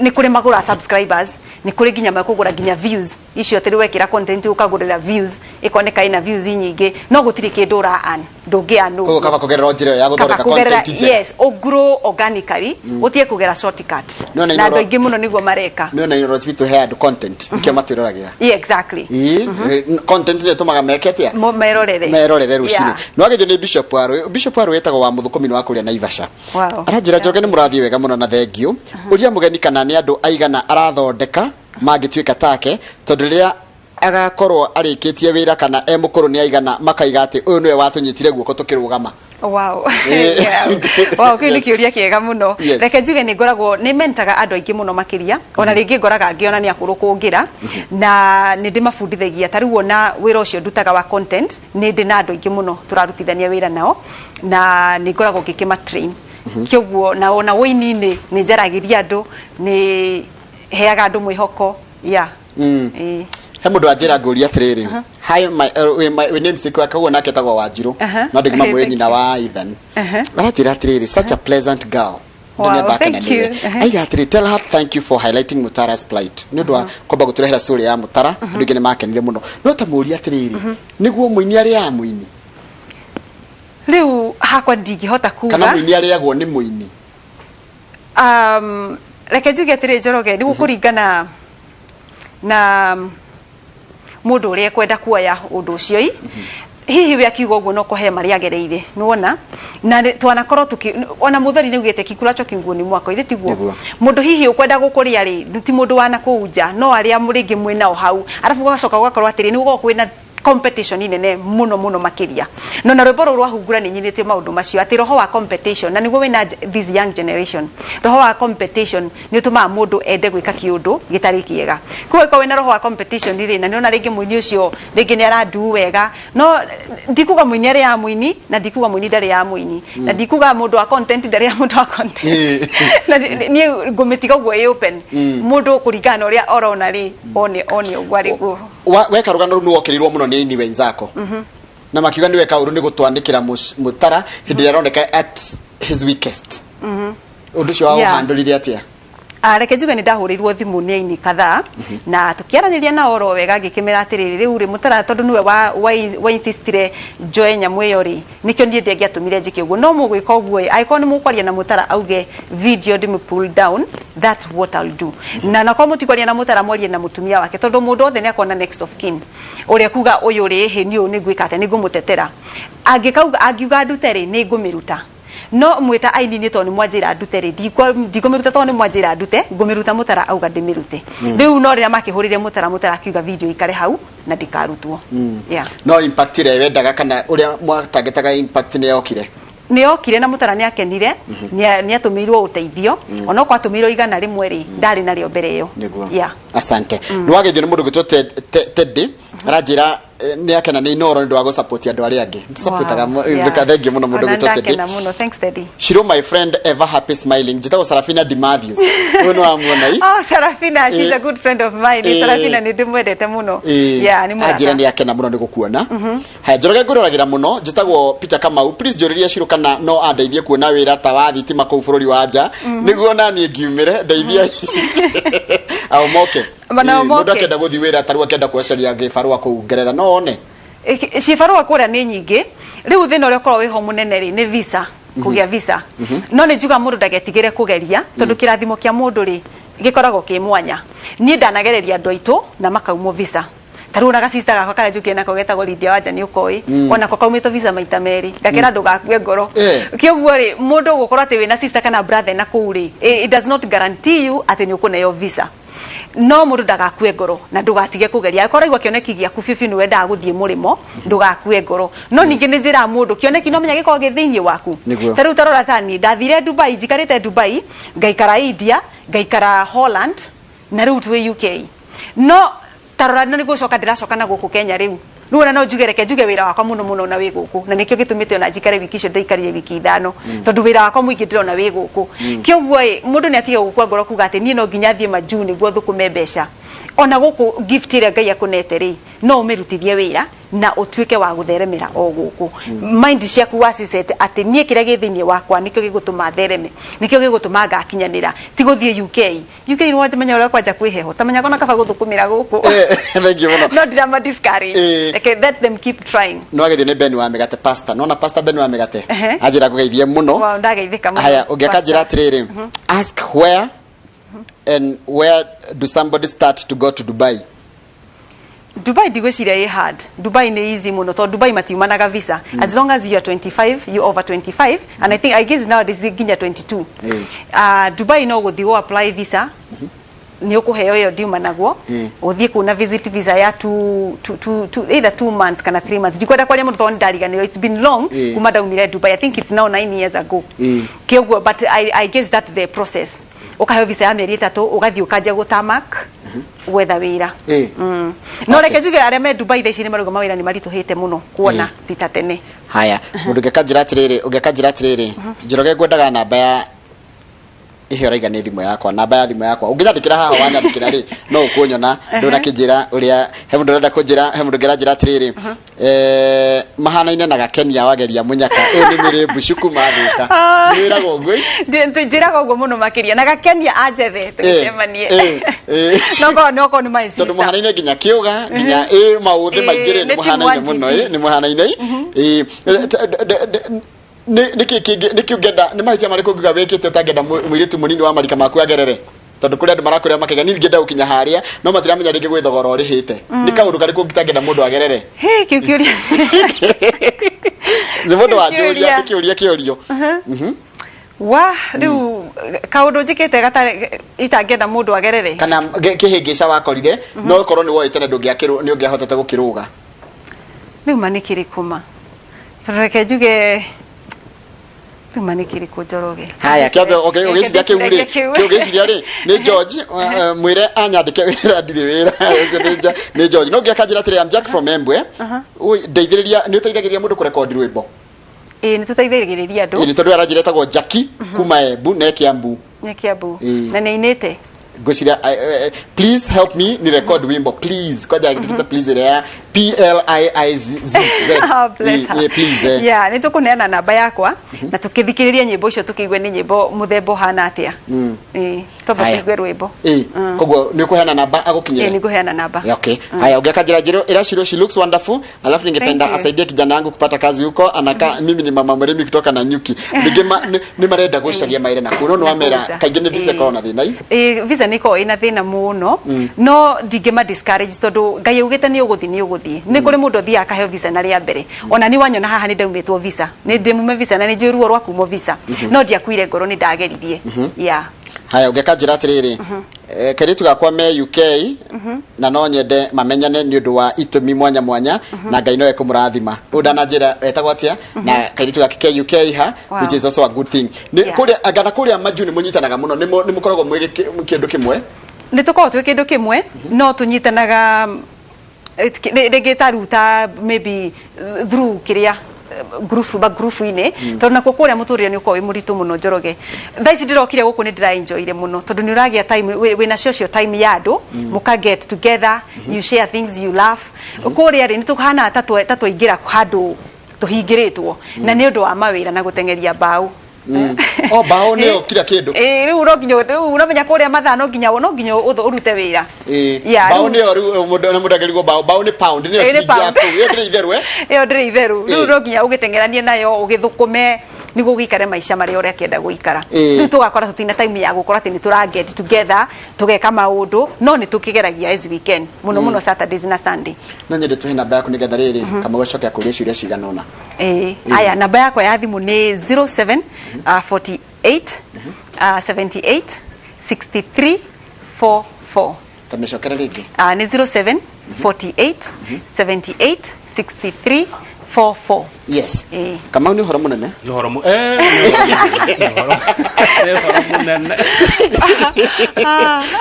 Nĩ kũrĩ magũra subscribers, nĩ kũrĩ nginya makũgũra nginya views icio, atĩ rĩu wekĩra content ũkagũrĩra views, ĩkoneka ĩna views nyingĩ, no gũtirĩ kĩndũ ũra earn, ndũngĩ earn Koguo ũguo. Kaba kũgerera njĩra ĩyo ya Kaba gũthondeka kũgerera content njega. Yes, ũgrow organically, ũtige kũgera shortcut. No, na na andũ inoro- aingĩ mũno nĩguo mareka. Nĩ ona inoro citũ he andũ content nĩkĩo matwĩroragĩra. Yeah, exactly. Ĩĩ, content nĩ ĩtũmaga meke atĩa? Merorere. Merorere rũcinĩ. No agĩnjo nĩ Bishop Warũ. Bishop Warũ wĩtagwo wa mũthũkũmi wa kũrĩa Naivasha. Aranjĩra, "Njoroge, nĩ mũrathiĩ wega mũno na thengiũ. Ũria mũgeni kana nĩ andũ aigana arathondeka mangĩtuĩka take, tondũ rĩrĩa agakorwo arĩkĩtie wĩra kana e mũkũrũ, nĩ aigana makaiga atĩ ũyũ nĩwe watũnyitire guoko tũkĩrũgama?" Wow, kĩu nĩ kĩũria kĩega mũno. Reke njuge nĩ ngoragwo nĩ mentaga andũ aingĩ mũno makĩria, ona rĩngĩ ngoraga ngĩona nĩ akũrũ kũngĩra, na nĩ ndĩmabundithagia. Ta rĩu ona wĩra ũcio ndutaga wa content, nĩ ndĩ na andũ aingĩ mũno tũrarutithania wĩra nao, na nĩ ngoragwo ngĩkĩma train kĩoguo. Na ona wũini-inĩ nĩ njaragĩria andũ, nĩ heaga andũ mwĩhoko, yeah. Ĩĩ. He mũndũ wanjĩra ngũria atĩrĩrĩ, hi my, we namesake wake, koguo nake etagwo Wanjirũ. No andũ mamũĩ Thank nyina you. wa Ethan. Aranjĩra atĩrĩrĩ, "Such a pleasant girl." Wow, Ndĩ nĩamba thank akena you. nĩwe. Aiga atĩrĩ, "Tell her thank you for highlighting Mutara's plight," nĩ ũndũ wa kwamba gũtũrehera story ya Mutara. Andũ aingĩ nĩ makenire mũno. No ta mũũria atĩrĩrĩ, nĩguo mũini arĩaga mũini? Rĩu hakwa ndingĩhota kuga. Kana mũini arĩagwo nĩ mũini? Reke njuge atĩrĩ, Njoroge, nĩ gũkũringana na mũndũ ũrĩa ekwenda kuoya ũndũ ũcio. I hihi we akiuga ũguo no kũhe marĩa agereire nĩwona na twanakorwo tuki ona mũthoni nĩ ugĩte kikulacho kinguoni mwako ithe tiguo? Nĩguo. Mũndũ hihi ũkwenda gũkũrĩa rĩ, ti mũndũ wana kũu nja, no arĩa rĩngĩ mwĩ nao hau. Arabu gũgacoka gũgakorwo atĩrĩ, nĩ gũkoragwo kwĩna competition nene muno muno makiria. No na rwĩmbo rũrũ rwa hungura nĩ nyinĩtio maũndũ macio, atĩ roho wa competition, na nĩguo wĩna this young generation. Roho wa competition nĩ ũtũmaga mũndũ ende gwĩka kĩũndũ gĩtarĩ kĩega. Koguo ĩkorwo wĩna roho wa competition rĩ, na nĩona rĩngĩ mũini ũcio rĩngĩ nĩ arandu wega, no ndikuga mũini arĩ ya mũini, na ndikuga mũini ndarĩ ya mũini, na ndikuga mũndũ wa content ndarĩ ya mũndũ wa content. Na niĩ ngũmĩtiga ũguo ĩ open, mũndũ kũringana na ũrĩa orona rĩ, one ũguo arĩ guo. Weka rũgano rũu nĩ wokĩrĩirwo mũno nĩ aini wenzako na makiuga nĩ weka ũru nĩ gũtwanĩkĩra Mũtara hĩndĩ ĩrĩa aroneka at his weakest. Ũndũ ũcio waũhandũrire atĩa? Ah, reke njuge nĩ ndahũrĩirwo thimũ nĩ aini kadhaa na tũkĩaranĩria nao oro wega, ngĩkĩmera atĩrĩrĩ, rĩu rĩ, Mũtara tondũ nĩwe wa insistire njoe nyamũ ĩyo rĩ, nĩkĩo niĩ ndĩangĩatũmire njĩke ũguo, no mũgwĩka ũguo ĩ, angĩkorwo nĩ mũkwaria na Mũtara auge video ndĩmũ pull down, that's what I'll do. Na nakorwo mũtikwaria na Mũtara, mwarie na mũtumia wake, tondũ mũndũ othe nĩ akona next of kin ũrĩa kuga ũyũ rĩ, hĩ, niĩ ũyũ nĩ ngwĩka atĩa, nĩ ngũmũtetera. Angĩkauga, angiuga ndute rĩ, nĩ ngũmĩruta. No mwĩta aini nĩ tondũ nĩ mwanjĩra ndute rĩ, ndikũmĩruta tondũ nĩ mwanjĩra ndute, ngũmĩruta Mũtara auga ndĩmĩrute. Rĩu no rĩrĩa makĩhũrĩire Mũtara, Mũtara akiuga video ikare hau na ndĩkarutwo. Yeah. No impact ĩrĩa wendaga kana ũrĩa mwatangĩtaga impact nĩ yokire? Nĩ yokire na Mũtara nĩ akenire, nĩ atũmĩirwo ũteithio, onokorwo atũmĩirwo 100 rĩ, ndarĩ narĩo mbere ĩyo. Nĩguo. Yeah. Asante. Nĩ wageithio nĩ mũndũ ũgwĩtwo Teddy, aranjĩra nĩ akena nĩ Inoro nĩ ũndũ wa gũsupport andũ arĩa angĩ. Supportaga. Wow. Yeah. Thengiũ mũno mũndũ Ona ũgwĩtwo Teddy. ndakena mũno. Thanks, Teddy. Shiro, my friend, ever happy, smiling. Njĩtagwo Sarafina Di Matthews. Ũyũ nĩ wamuona i? Oh, Sarafina, she's a good friend of mine. Sarafina nĩ ndĩmwendete mũno. Yeah, nĩ Anjĩra mũrata. nĩ akena mũno nĩ gũkuona. Haya, Njoroge, ngũroragĩra mũno, njĩtagwo Peter Kamau. Please njũrĩria Shiro kana no andeithie kuona wĩra ta wa thitima kũu bũrũri wa nja, nĩguo naniĩ ngiumĩre. Ndeithia aomoke. Mana Mũndũ omoke. akĩenda gũthiĩ wĩra tarĩu, akĩenda gũcaria gĩbarũa kũu Ngeretha, no one? Cibarũa kũrĩa nĩ nyingĩ. Rĩu thĩna ũrĩa ũkoragwo wĩho mũnene rĩ, nĩ visa, kũgĩa visa. No nĩ njuga mũndũ ndagetigĩre kũgeria, tondũ kĩrathimo kĩa mũndũ rĩ, gĩkoragwo kĩ mwanya. Niĩ ndanagereria andũ aitũ na makaumwo visa. Ta rĩu ona gacista gakwa karĩa njũkire nako getagwo Lydia Wanja, nĩ ũkoĩ, onako kaumĩtwo visa maita merĩ. Ngakĩra ndũgakue ngoro. Kĩoguo rĩ, mũndũ gũkorwo atĩ wĩna sister kana brother na kũu rĩ, it does not guarantee you atĩ nĩ ũkũneo visa. No mũndũ ndagakue ngoro na ndũgatige kũgeria. Angĩkorwo ũraigua kĩoneki gĩaku biũ biũ nĩ wendaga gũthiĩ mũrĩmo, ndũgakue ngoro. No ningĩ nĩ njĩraga mũndũ, kĩoneki no menya gĩkoragwo gĩ thĩinĩ waku. Nĩguo. Ta rĩu ta rora ta niĩ, ndathire Dubai, njikarĩte Dubai, ngaikara India, ngaikara Holland, na rĩu twĩ UK. No ta rora, nĩ gũcoka ndĩracoka na gũkũ Kenya rĩu. Rĩu ona no njuge, reke njuge wĩra wakwa mũno mũno na wĩ gũkũ, na nĩkĩo gĩtũmĩte ona njikare wiki icio ndaikarire wiki 5, tondũ wĩra wakwa mũingĩ ndĩrona wĩ gũkũ. Kĩoguo ĩ, mũndũ nĩ atige gũkua ngoro kuga atĩ niĩ no nginya thiĩ majuu nĩguo thũkũme mbeca. Ona gũkũ gift ĩrĩa Ngai akũnete rĩ, no ũmĩrutithie wĩra na ũtuĩke wa gũtheremera o gũkũ. Mind ciaku waciset atĩ niĩ kĩrĩa gĩ thĩinĩ wakwa nĩkĩo gĩgũtũma thereme, nĩkĩo gĩgũtũma ngakinyanĩra, ti gũthiĩ UK. UK nĩ wamenya ũrĩa kwanja kwĩ heho, ta menya kona kaba gũthũkũmĩra gũkũ. Thank you mũno. No ndirama discourage. Reke, let them keep trying. Nĩ wageithio nĩ Ben wa Mĩgate, pastor. Nona Pastor Ben wa Mĩgate anjĩra ngũgeithie mũno. Wow, ndageithĩka mũno. Haya, ũngĩ akanjĩra Pastor. atĩrĩrĩ, ask where and where do somebody start to go to Dubai? Dubai ndigwĩciria ĩ hard. Dubai nĩ easy mũno, tondũ Dubai matiumanaga visa. As long as you are 25, you over 25, and I think, I guess nowadays nginya 22. Dubai no gũthiĩ gũ apply visa, nĩ ũkũheo ĩyo ndiumanagwo. Ũthiĩ kũu na visit visa ya two, either 2 months kana 3 months. Ndikwenda kwaria mũno tondũ nĩ ndariganĩrwo, it's been long kuma ndaumire Dubai. I think it's now 9 years ago. Kĩoguo, but I guess that the process, ũkaheo visa ya mĩeri 3, ũgathiĩ ũkanjia gũtamak gwetha wĩra. No reke njuge arĩa me Dubai thaa ici nĩ marauga mawĩra nĩ maritũhĩte mũno kuona, ti ta tene. Haya, mũndũ ũngĩ akanjĩra atĩrĩrĩ, Njoroge, ngwendaga namba ya ihe ũraiga nĩ thimũ yakwa, namba ya thimũ yakwa. Ũngĩnyandĩkĩra haha, wanyandĩkĩra rĩ, no ũkũnyona. Ndũnakĩnjĩra ũrĩa he mũndũ ũrenda kũnjĩra. He mũndũ ũngĩ aranjĩra atĩrĩrĩ, mahanaine na Gakenia wageria mũnyaka. Ũyũ nĩ mĩrĩ mbucuku mathĩka nĩ wĩragwo ũguo ĩ? Njĩraga ũguo mũno makĩria, na Gakenia anjethe tũgĩcemanie. No korwo nĩ my Tondũ sister. mũhanaine nginya kĩũga, nginya ĩ maũthĩ maingĩ rĩ, nĩ nĩ mũhanaine timu mũno. 1 Nĩ mũhanaine ĩ. Nĩkĩ kĩngĩ, nĩkĩ ũngĩenda, nĩ mahĩtia marĩkũ ũngiuga wĩkĩte ũtangĩenda mũirĩtu mũnini wa marika maku agerere? Tondũ kũrĩ andũ marakwĩra makaiga niĩ ingĩenda gũkinya harĩa, no matiramenya rĩngĩ gwĩ thogora ũrĩhĩte. Nĩ kaũndũ karĩkũ ũngĩtangĩenda mũndũ agerere? Hĩ, kĩu kĩũria. Nĩ mũndũ wanjũria. Kĩũria. Nĩ kĩũria kĩũrio. Wa rĩu kaũndũ njĩkĩte gatarĩ itangĩenda mũndũ agerere? Kana kĩhĩngĩca wakorire, no ũkorwo nĩ woĩ tene ndũngĩakĩrũ nĩ ũngĩahotete gũkĩrũga. Rĩu ma nĩ kĩrĩkũ ma, tondũ reke njuge, rĩu ma nĩ kĩrĩkũ, Njoroge? Haya, kĩambe ũgĩciria kĩu rĩ, kĩu ũgĩciria rĩ, nĩ George, mwĩre anyandĩke wĩra, ndirĩ wĩra. Ũcio nĩ George. No ngĩakanjĩra atĩrĩ, I'm Jack from Embwe. Ui, ndeithĩrĩria, nĩ ũteithagĩrĩria mũndũ kũrekondi rwĩmbo? Ĩĩ, nĩ tũteithagĩrĩria andũ. Ĩĩ, nĩ tondũ aranjĩra etagwo Jackie kuma Embu na e Kiambu. Nĩ Kiambu. Ĩĩ. Na nĩ ainĩte. Ngwĩciria please help me ni record wimbo, please. Kwanja mm please ĩrĩa ya P L I I Z Z. Oh, bless her. Please. Yeah, nĩ tũkũneana namba yakwa na tũkĩthikĩrĩrie nyĩmbo icio, tũkĩigue nĩ nyĩmbo mũthemba ũhana atĩa. Ĩĩ, twamba Haya. tũigue rwĩmbo. Ĩ, koguo nĩ ũkũheana namba agũkinyĩre? Ĩĩ, nĩ ngũheana namba. Yeah, okay. Haya, ungeka njira njiro Irashiro, she looks wonderful. Alafu ningependa Thank you. asaidie kijana yangu kupata kazi huko. Anaka mimi ni mama mremi kutoka Nanyuki. Ningĩ nĩ marenda gũcaria mawĩra na kũu no nĩ wamera Nakuja. kaingĩ nĩ visa Ĩĩ. ĩkoragwo na thĩna i. Ĩĩ, visa nĩ ĩkoragwo ĩna thĩna mũno, no ndingĩma discourage tondũ Ngai augĩte nĩ ũgũthiĩ, nĩ ũgũthiĩ. Nĩ kũrĩ mũndũ ũthiaga akaheo visa na rĩa mbere. Ona niĩ wanyona haha nĩ ndaumĩtwo visa, nĩ ndĩmume visa na nĩ njũĩ ruo rwa kumwo visa, no ndiakuire ngoro, nĩ ndageririe, yeah. Haya, ũngĩka njĩra atĩrĩrĩ, kairĩtu gakwa me UK na no nyende mamenyane nĩ ũndũ wa itũmi mwanya mwanya na Ngai no ekũmũrathima. Ũyũ ndananjĩra etagwo atĩa na kairĩtu gake ke UK ha, which is also a good thing. Nĩ kũrĩa angana kũrĩa majuu nĩ mũnyitanaga mũno, nĩ mũkoragwo mwĩ kĩndũ kĩmwe? Nĩ tũkoragwo twĩ kĩndũ kĩmwe, no tũnyitanaga rĩngĩ ta rĩu ta maybe through kĩrĩa group ba group-inĩ, tondũ nakuo kũrĩa mũtũrĩre nĩ ũkoragwo wĩ mũritũ mũno. Njoroge, thaa ici ndĩrokire gũkũ nĩ ndĩra enjoyire mũno tondũ nĩ ũragĩa time wĩna social time ya andũ, mũka get together, you share things, you laugh. Kũrĩa rĩ, nĩ tũhanaga ta twaingĩra handũ tũhingĩrĩtwo na nĩ ũndũ wa mawĩra na gũteng'eria mbaũ. O mbaũ nĩyo kila kĩndũ. Ĩĩ, rĩu no nginya rĩu ũramenya kũrĩa mathaa no nginya ũrute wĩra. Yeah, mbaũ rĩu nĩyo rĩu mũndũ na mũndũ angĩrigwo mbaũ, mbaũ nĩ pound nĩyo Ĩĩ, nĩ ciringi ya pound. kũu ĩyo ndĩrĩ itherũ, eh? Ĩyo ndĩrĩ itherũ. Rĩu Ĩĩ. no nginya ũgĩteng'eranie nayo, ũgĩthũkũme nĩguo ũgĩikare maica marĩa ũrakĩenda gũikara. Rĩu tũgakora tũtina time ya gũkorwo atĩ nĩ tũra get together tũgeka maũndũ, no nĩ tũkĩgeragia as we can, mũno mũno Saturdays na Sunday. No nyende tũhe namba yaku nĩgetha rĩrĩ Kamau acoke akũrie ciũria cigana ũna. Ĩĩ, aya, namba yakwa ya thimũ nĩ 07 48 78 63 44. Ta mĩcokere rĩngĩ. Nĩ 07 48 78 63 44. Yes. Ĩĩ. Kamau, nĩ ũhoro mũnene. Nĩ ũhoro nĩ ũhoro mũnene. Nĩ ũhoro mũnene.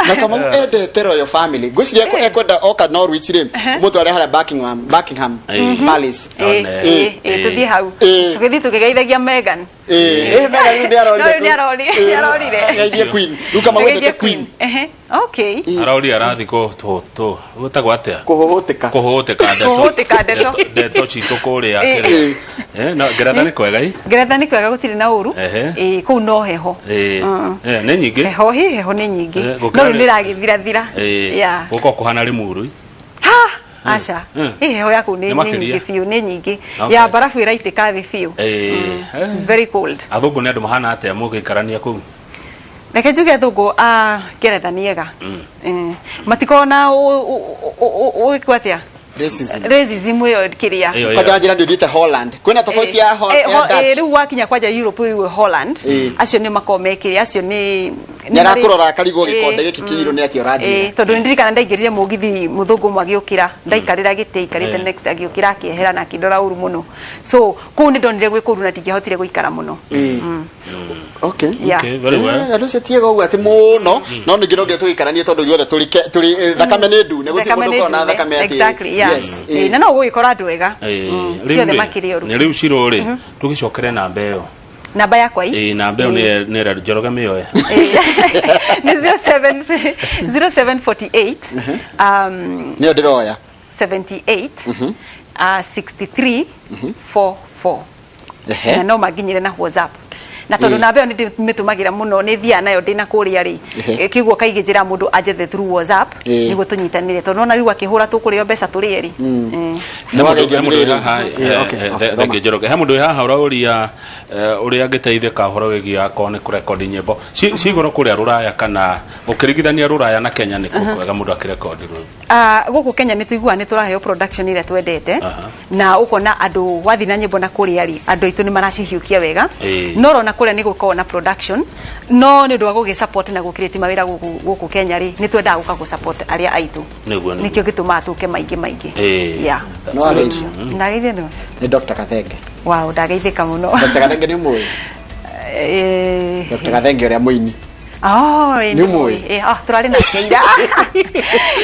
Na Kamau endete royal family, ngwĩciria ekwenda oka Norwich rĩ, mũtware harĩa Buckingham Palace. Ĩĩ. One. Ĩĩ, ĩĩ, tũthiĩ hau. Tũgĩthiĩ tũkĩgeithagia Meghan. Ĩĩ, Meghan rĩu nĩ arorire. No, rĩu nĩ arorire. Geithie Queen rĩu. Kamau endete Tũgeithie Queen. Ehe, okay. Arauria arathi kũ tũ tũ gwĩtagwo atĩa? Kũhũhũtĩka. Kũhũhũtĩka ndeto. Kũhũhũtĩka ndeto. Ndeto citũ kũrĩa kĩrĩa. No Ngeretha nĩ kwega i. Ngeretha nĩ kwega, gũtirĩ na ũru. Ĩĩ, kũu no heho. Nĩ nyingĩ. Heho hi, heho nĩ nyingĩ. Gũkĩra No rĩu nĩ ĩragĩthirathira. Yeah. Gũkorwo kũhana Limuru. Ha, aca. Ĩ, heho ya kũu nĩ Nĩ nĩ makĩria. nyingĩ biũ, nĩ nyingĩ. Ya barabu ĩraitĩka thĩ biũ. It's very cold. Athũngũ nĩ andũ mahana atĩa mũgĩikarania kũu? Reke njuge athũngũ a Ngeretha nĩ ega. Matikoragwo na ũgĩkwo atĩa, Racism. Racism ĩyo kĩrĩa. Ĩyo. Kwanja njĩra nĩ ũthiĩte Holland, kwĩna tofauti ya ya Dutch? Rĩu wakinya kwanja Europe, rĩu Holland, acio nĩ makoragwo mekĩrĩ, acio nĩ Nĩ arakũrora akarigwo gĩkonde gĩkĩ kĩirũ nĩ atĩa ũranjĩra. Tondũ nĩ ndirikana ndaingĩrire mũgithi, mũthũngũ ũmwe agĩũkĩra, ndaikarĩra gĩtĩ aikarĩte next, agĩũkĩra akĩehera na akĩndora ũru mũno. So kũu nĩ ndonire gwĩ kũru na ndingĩahotire gũikara mũno. Yeah. Okay, very well. Andũ acio tiega ũguo atĩ mũno, no ningĩ no nginya tũgĩikaranie tondũ ithuothe tũrĩ thakame nĩ ndune, gũtirĩ Thakame mũndũ nĩ ũkoragwo na ndune. thakame atĩ Exactly, yeah. Yes. Na no ũgũgĩkora andũ ega. Rĩu Ti othe rĩ, makĩrĩ oru. nĩ rĩu Ciro rĩ, tũgĩcokere namba ĩyo. Namba yakwa i? Ĩĩ, namba ĩyo nĩ ĩra Njoroge mĩoe. Nĩ 07 0748 Nĩyo ndĩroya. 78 63 44. Na no manginyire na WhatsApp, na tondũ namba ĩyo nĩ ndĩmĩtũmagĩra mũno, nĩ thiaga nayo ndĩna kũrĩa rĩ, kĩguo kaingĩ njĩra mũndũ anjethe through WhatsApp nĩguo tũnyitanĩre, tondũ ona rĩu akĩhũra tũkũrĩo mbeca tũrĩ erĩ. Nĩ wageithio He mũndũ wĩ nĩ rĩrĩ. haha, Okay, okay, thoma. thengiũ Njoroge. He mũndũ wĩ haha ũraũria ũrĩa angĩteithĩka ũhoro wĩgiĩ akorwo nĩ kũrekondi nyĩmbo cigoro kũrĩa rũraya, kana ũkĩringithania rũraya na Kenya nĩ kũ kwega mũndũ akĩrekondi rwĩmbo? Ah, gũkũ Kenya nĩ tũiguaga nĩ tũraheo production ĩrĩa twendete na ũkona andũ wathiĩ na nyĩmbo na kũrĩa rĩ, andũ aitũ nĩ maracihiũkia wega. No ũrona kũrĩa nĩ gũkoragwo na production, no nĩ ũndũ wa gũgĩ support na gũcreate mawĩra gũkũ Kenya rĩ, nĩ twendaga gũka gũ support arĩa aitũ. Nĩguo. Nĩkĩo gĩtũmaga tũke maingĩ maingĩ. Yeah. Nĩ wageithio. Ndageithio nĩ Nĩ Dr. Kathenge. Wow, ndageithĩka mũno. Dr. Kathenge nĩ ũmũĩ? Dr. Kathenge ũrĩa mũini. Oh, ĩ, Nĩ ũmũĩ? Ĩ, ah, tũrarĩ nake ira. Ĩ,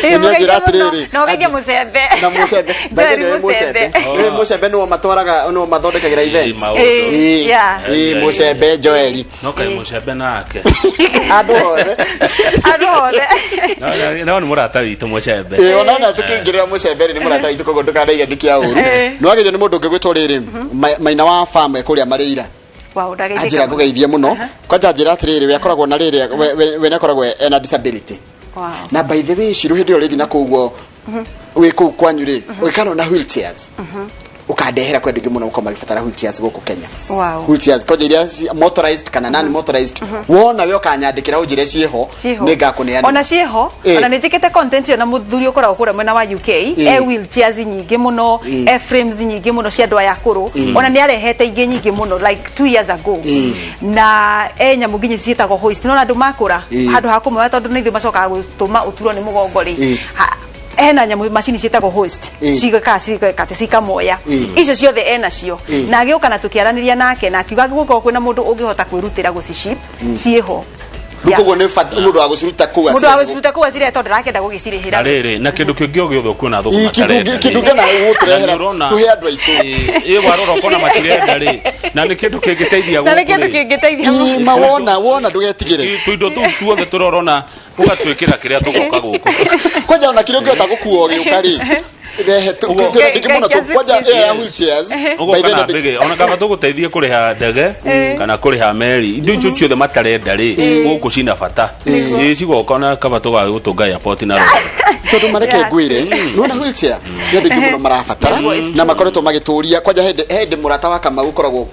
Nĩ anjĩra mũgeithie mũno. atĩrĩrĩ, Na ũgeithie Mũcembe. Na Mũcembe. Joel Nĩ Mũcembe. Nĩ Mũcembe nĩo matwaraga, nĩo mathondekagĩra events. Maũndũ. Ĩ, Ĩ, yeah. ĩ, Mũcembe Joeli. No kaĩ Mũcembe nake. Andũ othe. Andũ othe. No nĩ mũrata witũ Mũcembe. Ĩ, ona na tũkĩingĩrĩra Mũcembe rĩ, nĩ mũrata witũ koguo ndũkanaige ndikĩa ũru. Ĩ. Nĩ wageithio nĩ mũndũ ũngĩ gwĩtwo rĩrĩ, Maina wa farm kũrĩa Marĩira. Wow, ndageithĩka Anjĩra mũno. ngũgeithie mũno. Kwanja anjĩra atĩrĩrĩ, we akoragwo na rĩrĩ, we nĩakoragwo ena disability. Wow. Na by the way, Shiro, hĩndĩ ĩyo rĩngĩ na kũu ũguo wĩ kũu kwanyu rĩ, ũgĩkana na wheelchairs, ũkandehera kwĩ andũ aingĩ mũno gũkorwo magĩbatara wheelchairs gũkũ Kenya. Wheelchairs kwanja iria motorized kana non motorized, wona we ũkanyandĩkĩra ũnjĩre ciĩho, Ciĩho. nĩ ngakũneanĩra. Ona ciĩho. Ĩ. Ona nĩ njĩkĩte content ĩyo na mũthuri ũkoragwo kũrĩa mwena wa UK, e wheelchairs nyingĩ mũno, e frames nyingĩ mũno cia andũ aya akũrũ. Ona nĩ arehete ingĩ nyingĩ mũno like 2 years ago, na e nyamũ nginya ciĩtagwo hoist, nona andũ makũra, handũ ha kũmoya, tondũ nĩ ithuĩ macokaga gũtũma ũturwo nĩ mũgongo rĩ, hena nyamũ macini ciĩtagwo hoist, cigĩkaga cigeka atĩ cikamoya. Icio ciothe enacio. Na agĩũka na tũkĩaranĩria nake na akiuga gũkorwo kwĩna mũndũ ũngĩhota kwĩrutĩra gũciship, ciĩho. Rĩu koguo nĩ mũndũ wa gũciruta kũu Mũndũ wa acirehe. gũciruta kũu acirehe, tondũ ndarakĩenda gũgĩcirĩhĩra. Na rĩrĩ, na kĩndũ kĩngĩ o gĩothe ũkuona thũkũ Ĩ, matarenda kĩndũ rĩ. kĩna gũtũrehera, Na nĩ ũrona- tũhe andũ aitũ. Ĩ, warora ũkona matirenda rĩ, na nĩ kĩndũ kĩngĩteithia Na nĩ gũkũ kĩndũ rĩ. kĩngĩteithia mũno. Ĩ, ma wona ndũgetigĩre. Tũindo tũu tuothe tũrorona ũgatwĩkĩra kĩrĩa tũgoka gũkũ. Kwanja ona kĩrĩa ũngĩhota gũkua ũgĩũka rĩ, rehe Ũguo- twĩna andũ aingĩ mũno kwanja ĩyo ya wheelchairs, by ũgoka the na way, ndege ona kaba tũgũteithie kũrĩha ndege kana kũrĩha meri, indo icio ciothe matarenda rĩ, gũkũ cina bata. Ĩ, cigoka ona kaba tũgagĩgũtũnga airport na rori. Tondũ mareke ngwĩre, nona wheelchair nĩ andũ aingĩ mũno marabatara na makoretwo magĩtũria. Kwanja hĩndĩ mũrata wa Kamau ũkoragwo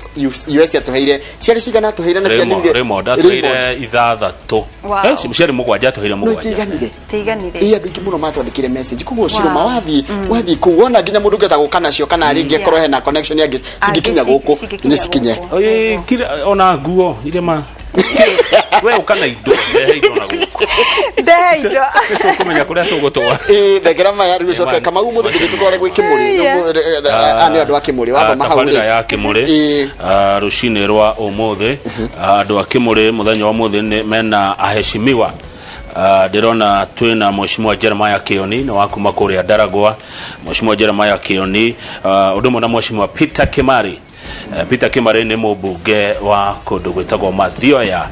US atũheire ciarĩ cigana, atũheire na Raymond. ciarĩ Raymond atũheire ithathatũ. Wow. Ciarĩ mũgwanja, atũheire No mũgwanja. itiiganire. Tiganire. Ĩ, andũ aingĩ mũno matwandĩkire message, koguo Ciroma, wathiĩ kũu wona nginya mũndũ ũngĩhota gũka nacio kana rĩngĩ akorwo hena connection yangĩ cingĩkinya gũkũ, cingĩkinya nĩ cikinye. gũkũ. Ĩ, ona nguo iria ma we ũka na indo, rehe indo na gũkũ. Ndehe indo. Nĩtũkũmenya kũrĩa tũgũtwara. Ĩ, ndengera maya rĩu ũcoke Ĩ, Kamau mũthĩ tũthiĩ tũtware gwĩ Kĩmũrĩ. Ah, Nĩ andũ a Kĩmũrĩ wathoma hau tabarĩra rĩ. ya Kĩmũrĩ. Rũcinĩ rwa ũmũthĩ, andũ a Kĩmũrĩ mũthenya wa ũmũthĩ nĩ mena aheshimiwa. Ndĩrona twĩna Mheshimiwa Jeremiah Kĩoni, nĩ wa kuma kũrĩa Ndaragwa. Mheshimiwa Jeremiah Kĩoni, ũndũ ũmwe na Mheshimiwa Peter Kimari. Peter Kimari nĩ mũmbunge wa kũndũ gwĩtagwo Mathioya.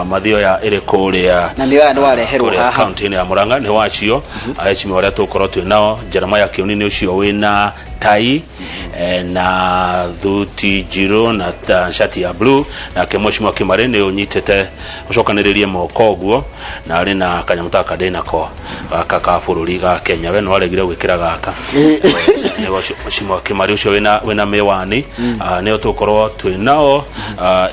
Mathioya ĩrĩ kũrĩa Na nĩ aya nĩ wareherwo kũrĩa haha. kaunti-inĩ ya Murang'a. Nĩ wacio aheshimiwa arĩa tũgũkorwo twĩ nao. Jeremiah Kĩoni nĩ ũcio wĩna tai na thuti njirũ na shati ya blue, nake Mheshimiwa Kimari nĩ ũnyitĩte ũcokanĩrĩrie moko ũguo na arĩ na kanyamũ ta ndĩ nako gaka ka bũrũri ga Kenya. We nĩ waregire gwĩkĩra gaka. Nĩ ũcio Mheshimiwa Kimari ũcio wĩna mĩwani. Nĩo tũgũkorwo twĩ nao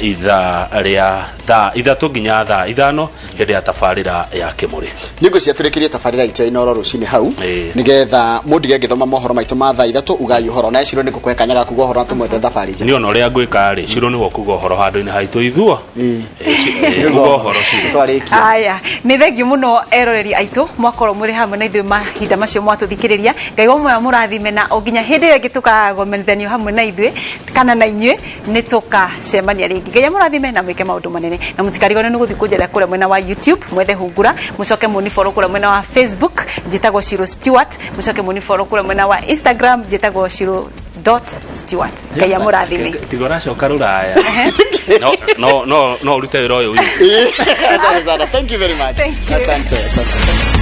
ithaa rĩa thaa 3 nginya thaa 5 hĩndĩ ya tabarĩra ya Kĩmũrĩ. Nĩ ngwĩciria tũrĩkĩrie tabarĩra itũ ya Inoro rũcinĩ hau, nĩgetha mũndige ngĩthoma mohoro maitũ ma thaa 3. Ugai ũhoro na Eciro, nĩ ngũkũhe kanya ga kuga ũhoro na tũmwende thabarĩ njega. Niĩ ona ũrĩa ngwĩka rĩ, Ciro nĩwe ũkuga ũhoro handũ-inĩ haitũ ithuo. Uga ũhoro, Ciro. Twarĩkia. Aya, nĩ thengiũ mũno eroreri aitũ, mwakorwo mũrĩ hamwe na ithuĩ mahinda macio mwatũthikĩrĩria. Ngai wa muoyo mũrathime, na o nginya hĩndĩ ĩyo ĩngĩ tũkagomenithanio hamwe na ithuĩ kana na inyuĩ, nĩ tũkacemania rĩngĩ. Ngai amũrathime na mwĩke maũndũ manene, na mũtikarigwo nĩ gũthiĩ kũnjetha kũrĩa mwena wa YouTube, mwethe Hungura, mũcoke mũni follow kũrĩa mwena wa Facebook, njĩtagwo Shiro Stewart, mũcoke mũni follow kũrĩa mwena wa Instagram, njĩtagwo shiro.stewart. Ngai amũrathime. Tiga ũracoka rũraya, no no no no ũrute wĩra ũyũ wiki. Asante sana, thank you very much. Thank you. Asante, asante.